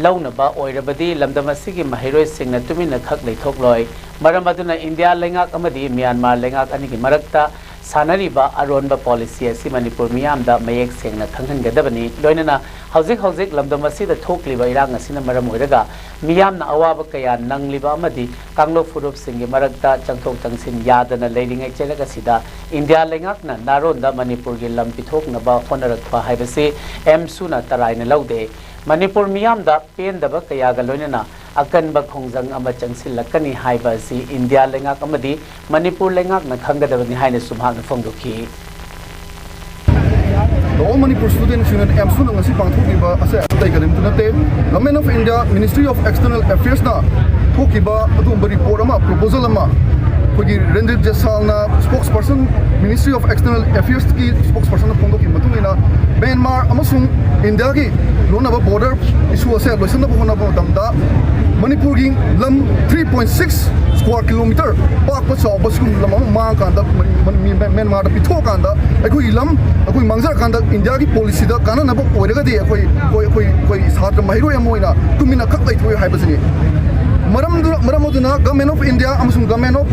ꯂꯧꯅꯕ ꯑꯣꯏꯔꯕꯗꯤ ꯂꯝꯗꯝ ꯑꯁꯤꯒꯤ ꯃꯍꯩꯔꯣꯏꯁꯤꯡꯅ ꯇꯨꯃꯤꯟꯅ ꯈꯛ ꯂꯩꯊꯣꯛꯂꯣꯏ꯫ ꯃꯔꯝ ꯑꯗꯨꯅ ꯏꯟꯗꯤꯌꯥ ꯂꯩꯉꯥꯛ ꯑꯃꯗꯤ ꯃ꯭ꯌꯥꯟꯃꯥꯔ ꯂꯩꯉꯥꯛ ꯑꯅꯤꯒꯤ ꯃꯔꯛꯇ ꯁꯥꯟꯅꯔꯤꯕ ꯑꯔꯣꯟꯕ policy ꯑꯁꯤ ꯃꯅꯤꯄꯨꯔ ꯃꯤꯌꯥꯝꯗ ꯃꯌꯦꯛ ꯁꯦꯡꯅ ꯈꯪꯍꯟꯒꯗꯕꯅꯤ꯫ ꯂꯣꯏꯅꯅ ꯍꯧꯖꯤꯛ ꯍꯧꯖꯤꯛ ꯂꯝꯗꯝ ꯑꯁꯤꯗ ꯊꯣꯛꯂꯤꯕ ꯏꯔꯥꯡ ꯑꯁꯤꯅ ꯃꯔꯝ ꯑꯣꯏꯔꯒ ꯃꯤꯌꯥꯝꯅ ꯑꯋꯥꯕ ꯀꯌꯥ ꯅꯪꯂꯤꯕ ꯑꯃꯗꯤ ꯀꯥꯡꯂꯨꯞ ꯐꯨꯔꯨꯞꯁꯤꯡꯒꯤ ꯃꯔꯛꯇ ꯆꯪꯊꯣꯛ ꯆꯪꯁꯤꯟ ꯌꯥꯗꯅ ꯂꯩꯔꯤꯉꯩ ꯆꯩꯔꯛ ꯑꯁꯤꯗ ꯏꯟꯗꯤꯌꯥ ꯂꯩꯉꯥꯛꯅ ꯅꯥꯔꯣꯟꯗ ꯃꯅꯤꯄꯨꯔꯒꯤ ꯂꯝ ꯄꯤꯊꯣꯛꯅꯕ ꯍꯣꯠꯅꯔꯛꯄ ꯍꯥꯏꯕꯁꯤ ꯑꯦꯝꯁꯨꯅ ꯇꯔꯥꯏꯅ ꯂꯧꯗꯦ꯫ ꯃꯅꯤꯄꯨꯔ ꯃꯤꯌꯥꯝꯗ ꯄꯦꯟꯗꯕ ꯀꯌꯥꯒ ꯂꯣꯏꯅꯅ ꯑꯀꯟꯕ ꯈꯣꯡꯖꯪ ꯑꯃ ꯆꯪꯁꯤꯜꯂꯛꯀꯅꯤ ꯍꯥꯏꯕ ꯑꯁꯤ ꯏꯟꯗꯤꯌꯥ ꯂꯩꯉꯥꯛ ꯑꯃꯗꯤ ꯃꯅꯤꯄꯨꯔ ꯂꯩꯉꯥꯛꯅ ꯈꯪꯒꯗꯕꯅꯤ ꯍꯥꯏꯅꯁꯨ ꯃꯍꯥꯛꯅ ꯐꯣꯡꯗꯣꯛꯈꯤ꯫ The All Manipur Students Union ꯑꯦꯝꯁꯨꯅ ꯉꯁꯤ ꯄꯥꯡꯊꯣꯛꯂꯤꯕ ꯑꯁꯦ ꯑꯇꯩ ꯀꯔꯤꯝꯇ ꯅꯠꯇꯦ꯫ Government of India Ministry of External Affairsꯅ ꯊꯣꯛꯈꯤꯕ ꯑꯗꯨꯒꯨꯝꯕ report ꯑꯃ, proposal ꯑꯃ ꯑꯩꯈꯣꯏꯒꯤ ꯔꯦꯟꯗ꯭ꯔꯤꯞ ꯖꯦꯁꯥꯜꯅ spokesperson, Ministry of External Affairsꯀꯤ spokespersonꯅ ꯐꯣꯡꯗꯣꯛꯈꯤꯕ ꯃꯇꯨꯡ ꯏꯟꯅ ꯃ꯭ꯌꯥꯟꯃꯥꯔ ꯑꯃꯁꯨꯡ ꯏꯟꯗꯤꯌꯥꯒꯤ ꯂꯣꯟꯅꯕ border issue ꯑꯁꯦ ꯂꯣꯏꯁꯤꯟꯅꯕ ꯍꯣꯠꯅꯕ ꯃꯇꯝꯗ ꯃꯅꯤꯄꯨꯔꯒꯤ ꯂꯝ three point six square kilometre ꯄꯥꯛꯄ ꯆꯥꯎꯕ ꯁꯤꯒꯨꯝꯕ ꯂꯝ ꯑꯃ ꯃꯥꯡꯉꯀꯥꯟꯗ ꯃꯅꯤ- ꯃꯅꯤ- ꯃ꯭ꯌꯥꯟꯃꯥꯔꯗ ꯄꯤꯊꯣꯛꯑꯀꯥꯟꯗ ꯑꯩꯈꯣꯏꯒꯤ ꯂꯝ ꯑꯩꯈꯣꯏ ꯃꯥꯡꯖꯔꯀꯥꯟꯗ ꯏꯟꯗꯤꯌꯥꯒꯤ policyꯗ ꯀꯥꯟꯅꯅꯕ ꯑꯣꯏꯔꯒꯗꯤ ꯑꯩꯈꯣꯏ ꯑꯩꯈꯣꯏ ꯑꯩꯈꯣꯏ ꯑꯩꯈꯣꯏ ꯁꯥꯇ꯭ꯔ ꯃꯍꯩꯔꯣꯏ ꯑꯃ ꯑꯣꯏꯅ ꯇꯨꯃꯤꯟꯅ ꯈꯛ ꯂꯩꯊꯣꯛꯑꯣꯏ ꯍꯥꯏꯕꯁꯤꯅꯤ꯫ ꯃꯔꯝꯗꯨ ꯃꯔꯝ ꯑꯗꯨꯅ Government of India ꯑꯃꯁꯨꯡ Government of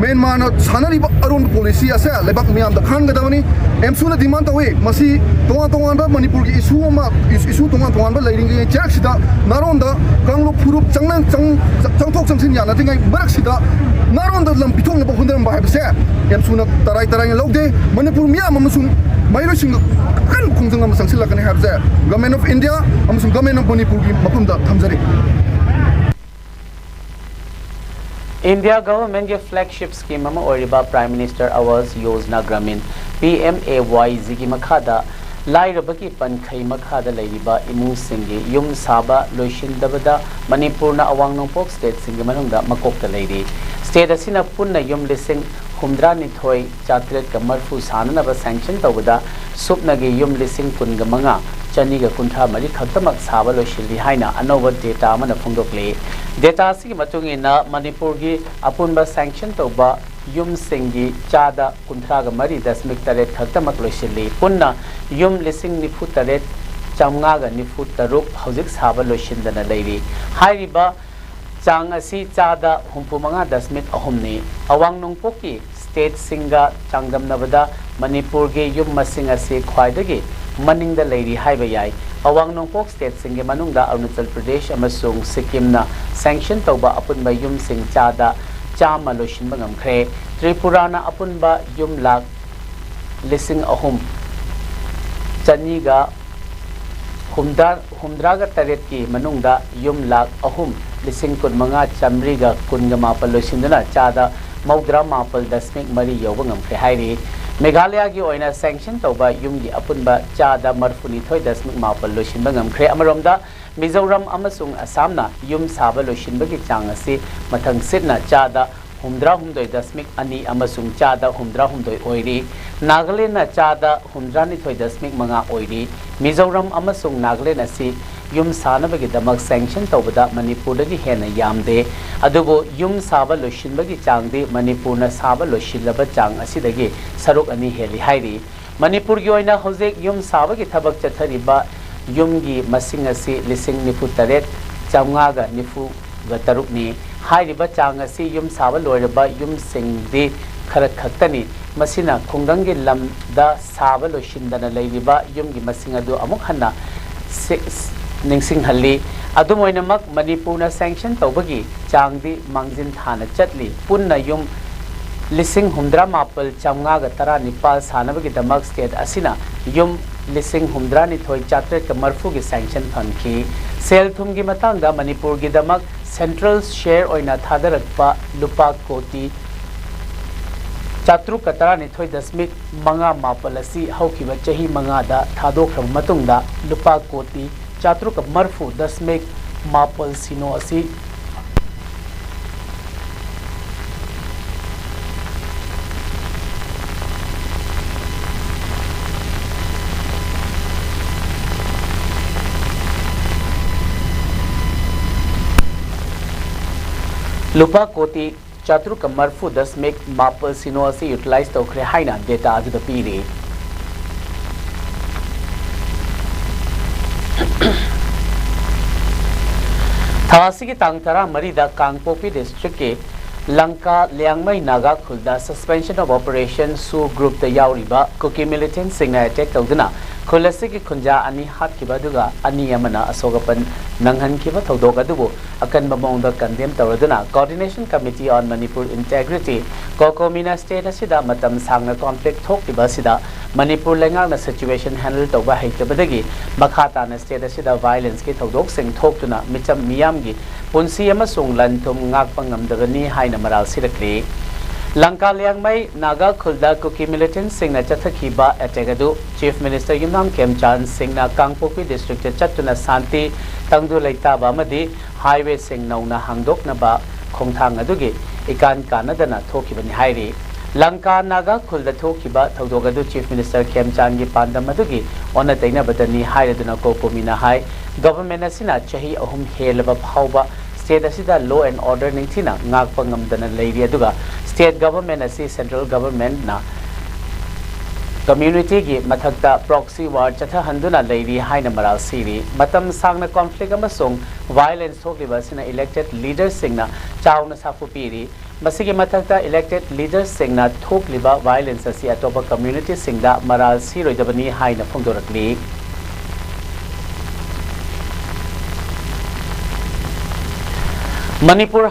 ꯃ꯭ꯌꯥꯟꯃꯥꯔꯅ ꯁꯥꯟꯅꯔꯤꯕ ꯑꯔꯣꯟꯕ policy ꯑꯁꯦ ꯂꯩꯕꯥꯛ ꯃꯤꯌꯥꯝꯗ ꯈꯪꯍꯟꯒꯗꯕꯅꯤ꯫ ꯑꯦꯝꯁꯨꯅ demand ꯇꯧꯏ, ꯃꯁꯤ ꯇꯣꯉꯥꯟ ꯇꯣꯉꯥꯟꯕ ꯃꯅꯤꯄꯨꯔꯒꯤ issue ꯑꯃ, issue ꯇꯣꯉꯥꯟ ꯇꯣꯉꯥꯟꯕ ꯂꯩꯔꯤꯉꯩ ꯆꯩꯔꯛꯁꯤꯗ ꯅꯥꯔꯣꯟꯗ ꯀꯥꯡꯂꯨꯞ ꯐꯨꯔꯨꯞ ꯆꯪꯅ- ꯆꯪ- ꯆꯪꯊꯣꯛ ꯆꯪꯁꯤꯟ ꯌꯥꯅꯗ꯭ꯔꯤꯉꯩ ꯃꯔꯛꯁꯤꯗ ꯅꯥꯔꯣꯟꯗ ꯂꯝ ꯄꯤꯊꯣꯛꯅꯕ ꯍꯣꯠꯅꯔꯝꯕ ꯍꯥꯏꯕꯁꯦ ꯑꯦꯝꯁꯨꯅ ꯇꯔꯥꯏ ꯇꯔꯥꯏꯅ ꯂꯧꯗꯦ꯫ ꯃꯅꯤꯄꯨꯔ ꯃꯤꯌꯥꯝ ꯑꯃꯁꯨꯡ ꯃꯍꯩꯔꯣꯏꯁꯤꯡꯒ ꯑꯀꯟꯕ ꯈꯣꯡꯖꯪ ꯑꯃ ꯆꯪꯁꯤꯜꯂꯛꯀꯅꯤ ꯍꯥꯏꯕꯁꯦ Government of India ꯑꯃꯁꯨꯡ Government of ꯃꯅꯤꯄꯨꯔꯒꯤ ꯃꯐꯝꯗ ꯊꯝꯖꯔꯤ꯫ ꯏꯟꯗꯤꯌꯥ ꯒꯚꯔꯟꯃꯦꯟꯠꯀꯤ ꯐ꯭ꯂꯦꯒꯁꯤꯞ ꯁ꯭ꯀꯤꯝ ꯑꯃ ꯑꯣꯏꯔꯤꯕ Prime Minister Awas Yojana Gramin, P M A Y G ꯒꯤ ꯃꯈꯥꯗ ꯂꯥꯏꯔꯕꯒꯤ ꯄꯟꯈꯩ ꯃꯈꯥꯗ ꯂꯩꯔꯤꯕ ꯏꯃꯨꯡꯁꯤꯡꯒꯤ ꯌꯨꯝ ꯁꯥꯕ ꯂꯣꯏꯁꯤꯟꯗꯕꯗ ꯃꯅꯤꯄꯨꯔꯅ ꯑꯋꯥꯡ ꯅꯣꯡꯄꯣꯛ ꯁ꯭ꯇꯦꯠꯁꯤꯡꯒꯤ ꯃꯅꯨꯡꯗ ꯃꯀꯣꯛꯇ ꯂꯩꯔꯤ꯫ ꯁ꯭ꯇꯦꯠ ꯑꯁꯤꯅ ꯄꯨꯟꯅ ꯌꯨꯝ ꯂꯤꯁꯤꯡ ꯍꯨꯝꯗ꯭ꯔꯥꯅꯤꯊꯣꯏ ꯆꯥꯇ꯭ꯔꯦꯠꯀ ꯃꯔꯐꯨ ꯁꯥꯅꯅꯕ ꯁꯦꯡꯁꯟ ꯇꯧꯕꯗ ꯁꯨꯞꯅꯒꯤ ꯌꯨꯝ ꯂꯤꯁꯤꯡ ꯀꯨꯟꯒ ꯃꯉꯥ ꯆꯅꯤꯒ ꯀꯨꯟꯊ꯭ꯔꯥ ꯃꯔꯤ ꯈꯛꯇꯃꯛ ꯁꯥꯕ ꯂꯣꯏꯁꯤꯜꯂꯤ ꯍꯥꯏꯅ ꯑꯅꯧꯕ ꯗꯦꯇꯥ ꯑꯃꯅ ꯐꯣꯡꯗꯣꯛꯂꯤ꯫ ꯗꯦꯇꯥ ꯑꯁꯤꯒꯤ ꯃꯇꯨꯡ ꯏꯟꯅ ꯃꯅꯤꯄꯨꯔꯒꯤ ꯑꯄꯨꯟꯕ ꯁꯦꯡꯁꯟ ꯇꯧꯕ ꯌꯨꯝꯁꯤꯡꯒꯤ ꯆꯥꯗ ꯀꯨꯟꯊ꯭ꯔꯥꯒ ꯃꯔꯤ ꯗꯁꯃꯤꯛ ꯇꯔꯦꯠ ꯈꯛꯇꯃꯛ ꯂꯣꯏꯁꯤꯜꯂꯤ꯫ ꯄꯨꯟꯅ ꯌꯨꯝ ꯂꯤꯁꯤꯡ ꯅꯤꯐꯨ ꯇꯔꯦꯠ ꯆꯥꯝꯃꯉꯥꯒ ꯅꯤꯐꯨ ꯇꯔꯨꯛ ꯍꯧꯖꯤꯛ ꯁꯥꯕ ꯂꯣꯏꯁꯤꯟꯗꯅ ꯂꯩꯔꯤ꯫ ꯍꯥꯏꯔꯤꯕ ꯆꯥꯡ ꯑꯁꯤ ꯆꯥꯗ ꯍꯨꯝꯐꯨ ꯃꯉꯥ ꯗꯁꯃꯤꯛ ꯑꯍꯨꯝꯅꯤ꯫ ꯑꯋꯥꯡ ꯅꯣꯡꯄꯣꯛꯀꯤ ꯁ꯭ꯇꯦꯠꯁꯤꯡꯒ ꯆꯥꯡꯗꯝꯅꯕꯗ ꯃꯅꯤꯄꯨꯔꯒꯤ ꯌꯨꯝ ꯃꯁꯤꯡ ꯑꯁꯤ ꯈ꯭ꯋꯥꯏꯗꯒꯤ ꯃꯅꯤꯡꯗ ꯂꯩꯔꯤ ꯍꯥꯏꯕ ꯌꯥꯏ꯫ ꯑꯋꯥꯡ ꯅꯣꯡꯄꯣꯛ ꯁ꯭ꯇꯦꯠꯁꯤꯡꯒꯤ ꯃꯅꯨꯡꯗ ꯑꯔꯨꯅꯥꯆꯜ ꯄ꯭ꯔꯗꯦꯁ ꯑꯃꯁꯨꯡ ꯁꯤꯛꯀꯤꯝꯅ ꯁꯦꯡꯁꯟ ꯇꯧꯕ ꯑꯄꯨꯟꯕ ꯌꯨꯝꯁꯤꯡ ꯆꯥꯗ ꯆꯥꯝꯃ ꯂꯣꯏꯁꯤꯟꯕ ꯉꯝꯈ꯭ꯔꯦ꯫ ꯇ꯭ꯔꯤꯄꯨꯔꯥꯅ ꯑꯄꯨꯟꯕ ꯌꯨꯝ ꯂꯥꯈ ꯂꯤꯁꯤꯡ ꯑꯍꯨꯝ ꯆꯅꯤꯒ ꯍꯨꯝꯗ꯭ꯔꯥ, ꯍꯨꯝꯗ꯭ꯔꯥꯒ ꯇꯔꯦꯠꯀꯤ ꯃꯅꯨꯡꯗ ꯌꯨꯝ ꯂꯥꯈ ꯑꯍꯨꯝ ꯂꯤꯁꯤꯡ ꯀꯨꯟꯃꯉꯥ ꯆꯥꯃꯔꯤꯒ ꯀꯨꯟꯒ ꯃꯥꯄꯜ ꯂꯣꯏꯁꯤꯟꯗꯨꯅ ꯆꯥꯗ ꯃꯧꯗ꯭ꯔꯥ ꯃꯥꯄꯜ ꯗꯁꯃꯤꯛ ꯃꯔꯤ ꯌꯧꯕ ꯉꯝꯈ꯭ꯔꯦ ꯍꯥꯏꯔꯤ꯫ ꯃꯦꯘꯥꯂꯌꯥꯒꯤ ꯑꯣꯏꯅ ꯁꯦꯡꯁꯟ ꯇꯧꯕ ꯌꯨꯝꯒꯤ ꯑꯄꯨꯟꯕ ꯆꯥꯗ ꯃꯔꯐꯨꯅꯤꯊꯣꯏ ꯗꯁꯃꯤꯛ ꯃꯥꯄꯜ ꯂꯣꯏꯁꯤꯟꯕ ꯉꯝꯈ꯭ꯔꯦ꯫ ꯑꯃꯔꯣꯝꯗ ꯃꯤꯖꯣꯔꯥꯝ ꯑꯃꯁꯨꯡ ꯑꯁꯥꯝꯅ ꯌꯨꯝ ꯁꯥꯕ ꯂꯣꯏꯁꯤꯟꯕꯒꯤ ꯆꯥꯡ ꯑꯁꯤ ꯃꯊꯪꯁꯤꯠꯅ ꯆꯥꯗ ꯍꯨꯝꯗ꯭ꯔꯥꯍꯨꯝꯗꯣꯏ ꯗꯁꯃꯤꯛ ꯑꯅꯤ ꯑꯃꯁꯨꯡ ꯆꯥꯗ ꯍꯨꯝꯗ꯭ꯔꯥꯍꯨꯝꯗꯣꯏ ꯑꯣꯏꯔꯤ꯫ ꯅꯥꯒꯥꯂꯦꯟꯅ ꯆꯥꯗ ꯍꯨꯝꯗ꯭ꯔꯥꯅꯤꯊꯣꯏ ꯗꯁꯃꯤꯛ ꯃꯉꯥ ꯑꯣꯏꯔꯤ꯫ ꯃꯤꯖꯣꯔꯥꯝ ꯑꯃꯁꯨꯡ ꯅꯥꯒꯥꯂꯦꯟ ꯑꯁꯤ ꯌꯨꯝ ꯁꯥꯅꯕꯒꯤꯗꯃꯛ ꯁꯦꯡꯁꯟ ꯇꯧꯕꯗ ꯃꯅꯤꯄꯨꯔꯗꯒꯤ ꯍꯦꯟꯅ ꯌꯥꯝꯗꯦ꯫ ꯑꯗꯨꯕꯨ ꯌꯨꯝ ꯁꯥꯕ ꯂꯣꯏꯁꯤꯟꯕꯒꯤ ꯆꯥꯡꯗꯤ ꯃꯅꯤꯄꯨꯔꯅ ꯁꯥꯕ ꯂꯣꯏꯁꯤꯜꯂꯕ ꯆꯥꯡ ꯑꯁꯤꯗꯒꯤ ꯁꯔꯨꯛ ꯑꯅꯤ ꯍꯦꯜꯂꯤ ꯍꯥꯏꯔꯤ꯫ ꯃꯅꯤꯄꯨꯔꯒꯤ ꯑꯣꯏꯅ ꯍꯧꯖꯤꯛ ꯌꯨꯝ ꯁꯥꯕꯒꯤ ꯊꯕꯛ ꯆꯠꯊꯔꯤꯕ ꯌꯨꯝꯒꯤ ꯃꯁꯤꯡ ꯑꯁꯤ ꯂꯤꯁꯤꯡ ꯅꯤꯐꯨ ꯇꯔꯦꯠ ꯆꯥꯝꯃꯉꯥꯒ ꯅꯤꯐꯨꯒ ꯇꯔꯨꯛꯅꯤ꯫ ꯍꯥꯏꯔꯤꯕ ꯆꯥꯡ ꯑꯁꯤ ꯌꯨꯝ ꯁꯥꯕ ꯂꯣꯏꯔꯕ ꯌꯨꯝꯁꯤꯡꯗꯤ ꯈꯔ ꯈꯛꯇꯅꯤ꯫ ꯃꯁꯤꯅ ꯈꯨꯡꯒꯪꯒꯤ ꯂꯝꯗ ꯁꯥꯕ ꯂꯣꯏꯁꯤꯟꯗꯅ ꯂꯩꯔꯤꯕ ꯌꯨꯝꯒꯤ ꯃꯁꯤꯡ ꯑꯗꯨ ꯑꯃꯨꯛ ꯍꯟꯅ ꯁꯤ-, ꯅꯤꯡꯁꯤꯡꯍꯜꯂꯤ꯫ ꯑꯗꯨꯝ ꯑꯣꯏꯅꯃꯛ, ꯃꯅꯤꯄꯨꯔꯅ ꯁꯦꯡꯁꯟ ꯇꯧꯕꯒꯤ ꯆꯥꯡꯗꯤ ꯃꯥꯡꯖꯤꯟ ꯊꯥꯅ ꯆꯠꯂꯤ꯫ ꯄꯨꯟꯅ ꯌꯨꯝ ꯂꯤꯁꯤꯡ ꯍꯨꯝꯗ꯭ꯔꯥ ꯃꯥꯄꯜ ꯆꯥꯝꯃꯉꯥꯒ ꯇꯔꯥꯅꯤꯄꯥꯜ ꯁꯥꯅꯕꯒꯤꯗꯃꯛ ꯁ꯭ꯇꯦꯠ ꯑꯁꯤꯅ ꯌꯨꯝ ꯂꯤꯁꯤꯡ ꯍꯨꯝꯗ꯭ꯔꯥꯅꯤꯊꯣꯏ ꯆꯥꯇ꯭ꯔꯦꯠꯀ ꯃꯔꯐꯨꯒꯤ sanction ꯐꯪꯈꯤ꯫ ꯁꯦꯜ ꯊꯨꯝꯒꯤ ꯃꯇꯥꯡꯗ ꯃꯅꯤꯄꯨꯔꯒꯤꯗꯃꯛ central share ꯑꯣꯏꯅ ꯊꯥꯗꯔꯛꯄ ꯂꯨꯄꯥ ꯀꯣꯇꯤ ꯆꯥꯇ꯭ꯔꯨꯛꯀ ꯇꯔꯥꯅꯤꯊꯣꯏ ꯗꯁꯃꯤꯛ ꯃꯉꯥ ꯃꯥꯄꯜ ꯑꯁꯤ ꯍꯧꯈꯤꯕ ꯆꯍꯤ ꯃꯉꯥꯗ ꯊꯥꯗꯣꯛꯈ꯭ꯔꯕ ꯃꯇꯨꯡꯗ ꯂꯨꯄꯥ ꯀꯣꯇꯤ ꯆꯥꯇ꯭ꯔꯨꯛꯀ ꯃꯔꯐꯨ ꯗꯁꯃꯤꯛ ꯃꯥꯄꯜ ꯁꯤꯅꯣ ꯑꯁꯤ ꯂꯨꯄꯥ ꯀꯣꯇꯤ ꯆꯥꯇ꯭ꯔꯨꯛꯀ ꯃꯔꯐꯨ ꯗꯁꯃꯤꯛ ꯃꯥꯄꯜ ꯁꯤꯅꯣ ꯑꯁꯤ utilize ꯇꯧꯈ꯭ꯔꯦ ꯍꯥꯏꯅ data ꯑꯗꯨꯗ ꯄꯤꯔꯤ꯫ ꯊꯥ ꯑꯁꯤꯒꯤ ꯇꯥꯡ ꯇꯔꯥꯃꯔꯤꯗ ꯀꯥꯡꯄꯣꯛꯄꯤ districtꯀꯤ ꯂꯪꯀꯥ ꯂꯤꯌꯥꯡꯃꯩ ꯅꯥꯒꯥ ꯈꯨꯜꯗ suspension of operation ꯁꯨ groupꯇ ꯌꯥꯎꯔꯤꯕ ꯀꯨꯀꯤ militantꯁꯤꯡꯅ attack ꯇꯧꯗꯨꯅ ꯈꯨꯜ ꯑꯁꯤꯒꯤ ꯈꯨꯟꯖꯥ ꯑꯅꯤ ꯍꯥꯠꯈꯤꯕ ꯑꯗꯨꯒ ꯑꯅꯤ ꯑꯃꯅ ꯑꯁꯣꯛ ꯑꯄꯟ ꯅꯪꯍꯟꯈꯤꯕ ꯊꯧꯗꯣꯛ ꯑꯗꯨꯕꯨ ꯑꯀꯟꯕ ꯃꯑꯣꯡꯗ condemn ꯇꯧꯔꯗꯨꯅ Coordination Committee on Manipur Integrity, COCOMIꯅ state ꯑꯁꯤꯗ ꯃꯇꯝ ꯁꯥꯡꯅ conflict ꯊꯣꯛꯂꯤꯕ ꯑꯁꯤꯗ ꯃꯅꯤꯄꯨꯔ ꯂꯩꯉꯥꯛꯅ situation handle ꯇꯧꯕ ꯍꯩꯇꯕꯗꯒꯤ ꯃꯈꯥ ꯇꯥꯅ state ꯑꯁꯤꯗ violenceꯀꯤ ꯊꯧꯗꯣꯛꯁꯤꯡ ꯊꯣꯛꯇꯨꯅ ꯃꯤꯆꯝ ꯃꯤꯌꯥꯝꯒꯤ ꯄꯨꯟꯁꯤ ꯑꯃꯁꯨꯡ ꯂꯟ ꯊꯨꯝ ꯉꯥꯛꯄ ꯉꯝꯗꯕꯅꯤ ꯍꯥꯏꯅ ꯃꯔꯥꯜ ꯁꯤꯔꯛꯂꯤ꯫ ꯂꯪꯀꯥ ꯂꯤꯌꯥꯡꯃꯩ ꯅꯥꯒꯥ ꯈꯨꯜꯗ ꯀꯨꯀꯤ militantꯁꯤꯡꯅ ꯆꯠꯊꯈꯤꯕ attack ꯑꯗꯨ Chief Minister ꯌꯨꯝꯅꯥꯝ ꯈꯦꯝꯆꯥꯟ ꯁꯤꯡꯅ ꯀꯥꯡꯄꯣꯛꯄꯤ districtꯇ ꯆꯠꯇꯨꯅ ꯁꯥꯟꯇꯤ, ꯇꯪꯗꯨ ꯂꯩꯇꯥꯕ ꯑꯃꯗꯤ highwayꯁꯤꯡ ꯅꯧꯅ ꯍꯥꯡꯗꯣꯛꯅꯕ ꯈꯣꯡꯊꯥꯡ ꯑꯗꯨꯒꯤ ꯏꯀꯥꯟ ꯀꯥꯟꯅꯗꯅ ꯊꯣꯛꯈꯤꯕꯅꯤ ꯍꯥꯏꯔꯤ꯫ ꯂꯪꯀꯥ ꯅꯥꯒꯥ ꯈꯨꯜꯗ ꯊꯣꯛꯈꯤꯕ ꯊꯧꯗꯣꯛ ꯑꯗꯨ Chief Minister ꯈꯦꯝꯆꯥꯟꯒꯤ ꯄꯥꯟꯗꯝ ꯑꯗꯨꯒꯤ ꯑꯣꯟꯅ ꯇꯩꯅꯕꯗꯅꯤ ꯍꯥꯏꯔꯗꯨꯅ COCOMIꯅ ꯍꯥꯏ, government ꯑꯁꯤꯅ ꯆꯍꯤ ꯑꯍꯨꯝ ꯍꯦꯜꯂꯕ ꯐꯥꯎꯕ state ꯑꯁꯤꯗ law and order ꯅꯤꯡꯊꯤꯅ ꯉꯥꯛꯄ ꯉꯝꯗꯅ ꯂꯩꯔꯤ, ꯑꯗꯨꯒ state government ꯑꯁꯤ central governmentꯅ communityꯒꯤ ꯃꯊꯛꯇ proxy war ꯆꯠꯊꯍꯟꯗꯨꯅ ꯂꯩꯔꯤ ꯍꯥꯏꯅ ꯃꯔꯥꯜ ꯁꯤꯔꯤ꯫ ꯃꯇꯝ ꯁꯥꯡꯅ conflict ꯑꯃꯁꯨꯡ violence ꯊꯣꯛꯂꯤꯕ ꯑꯁꯤꯅ elected leaderꯁꯤꯡꯅ ꯆꯥꯎꯅ ꯁꯥꯐꯨ ꯄꯤꯔꯤ꯫ ꯃꯁꯤꯒꯤ ꯃꯊꯛꯇ elected leaderꯁꯤꯡꯅ ꯊꯣꯛꯂꯤꯕ violence ꯑꯁꯤ ꯑꯇꯣꯞꯄ communityꯁꯤꯡꯗ ꯃꯔꯥꯜ ꯁꯤꯔꯣꯏꯗꯕꯅꯤ ꯍꯥꯏꯅ ꯐꯣꯡꯗꯣꯔꯛꯂꯤ꯫ ꯃꯅꯤꯄꯨꯔ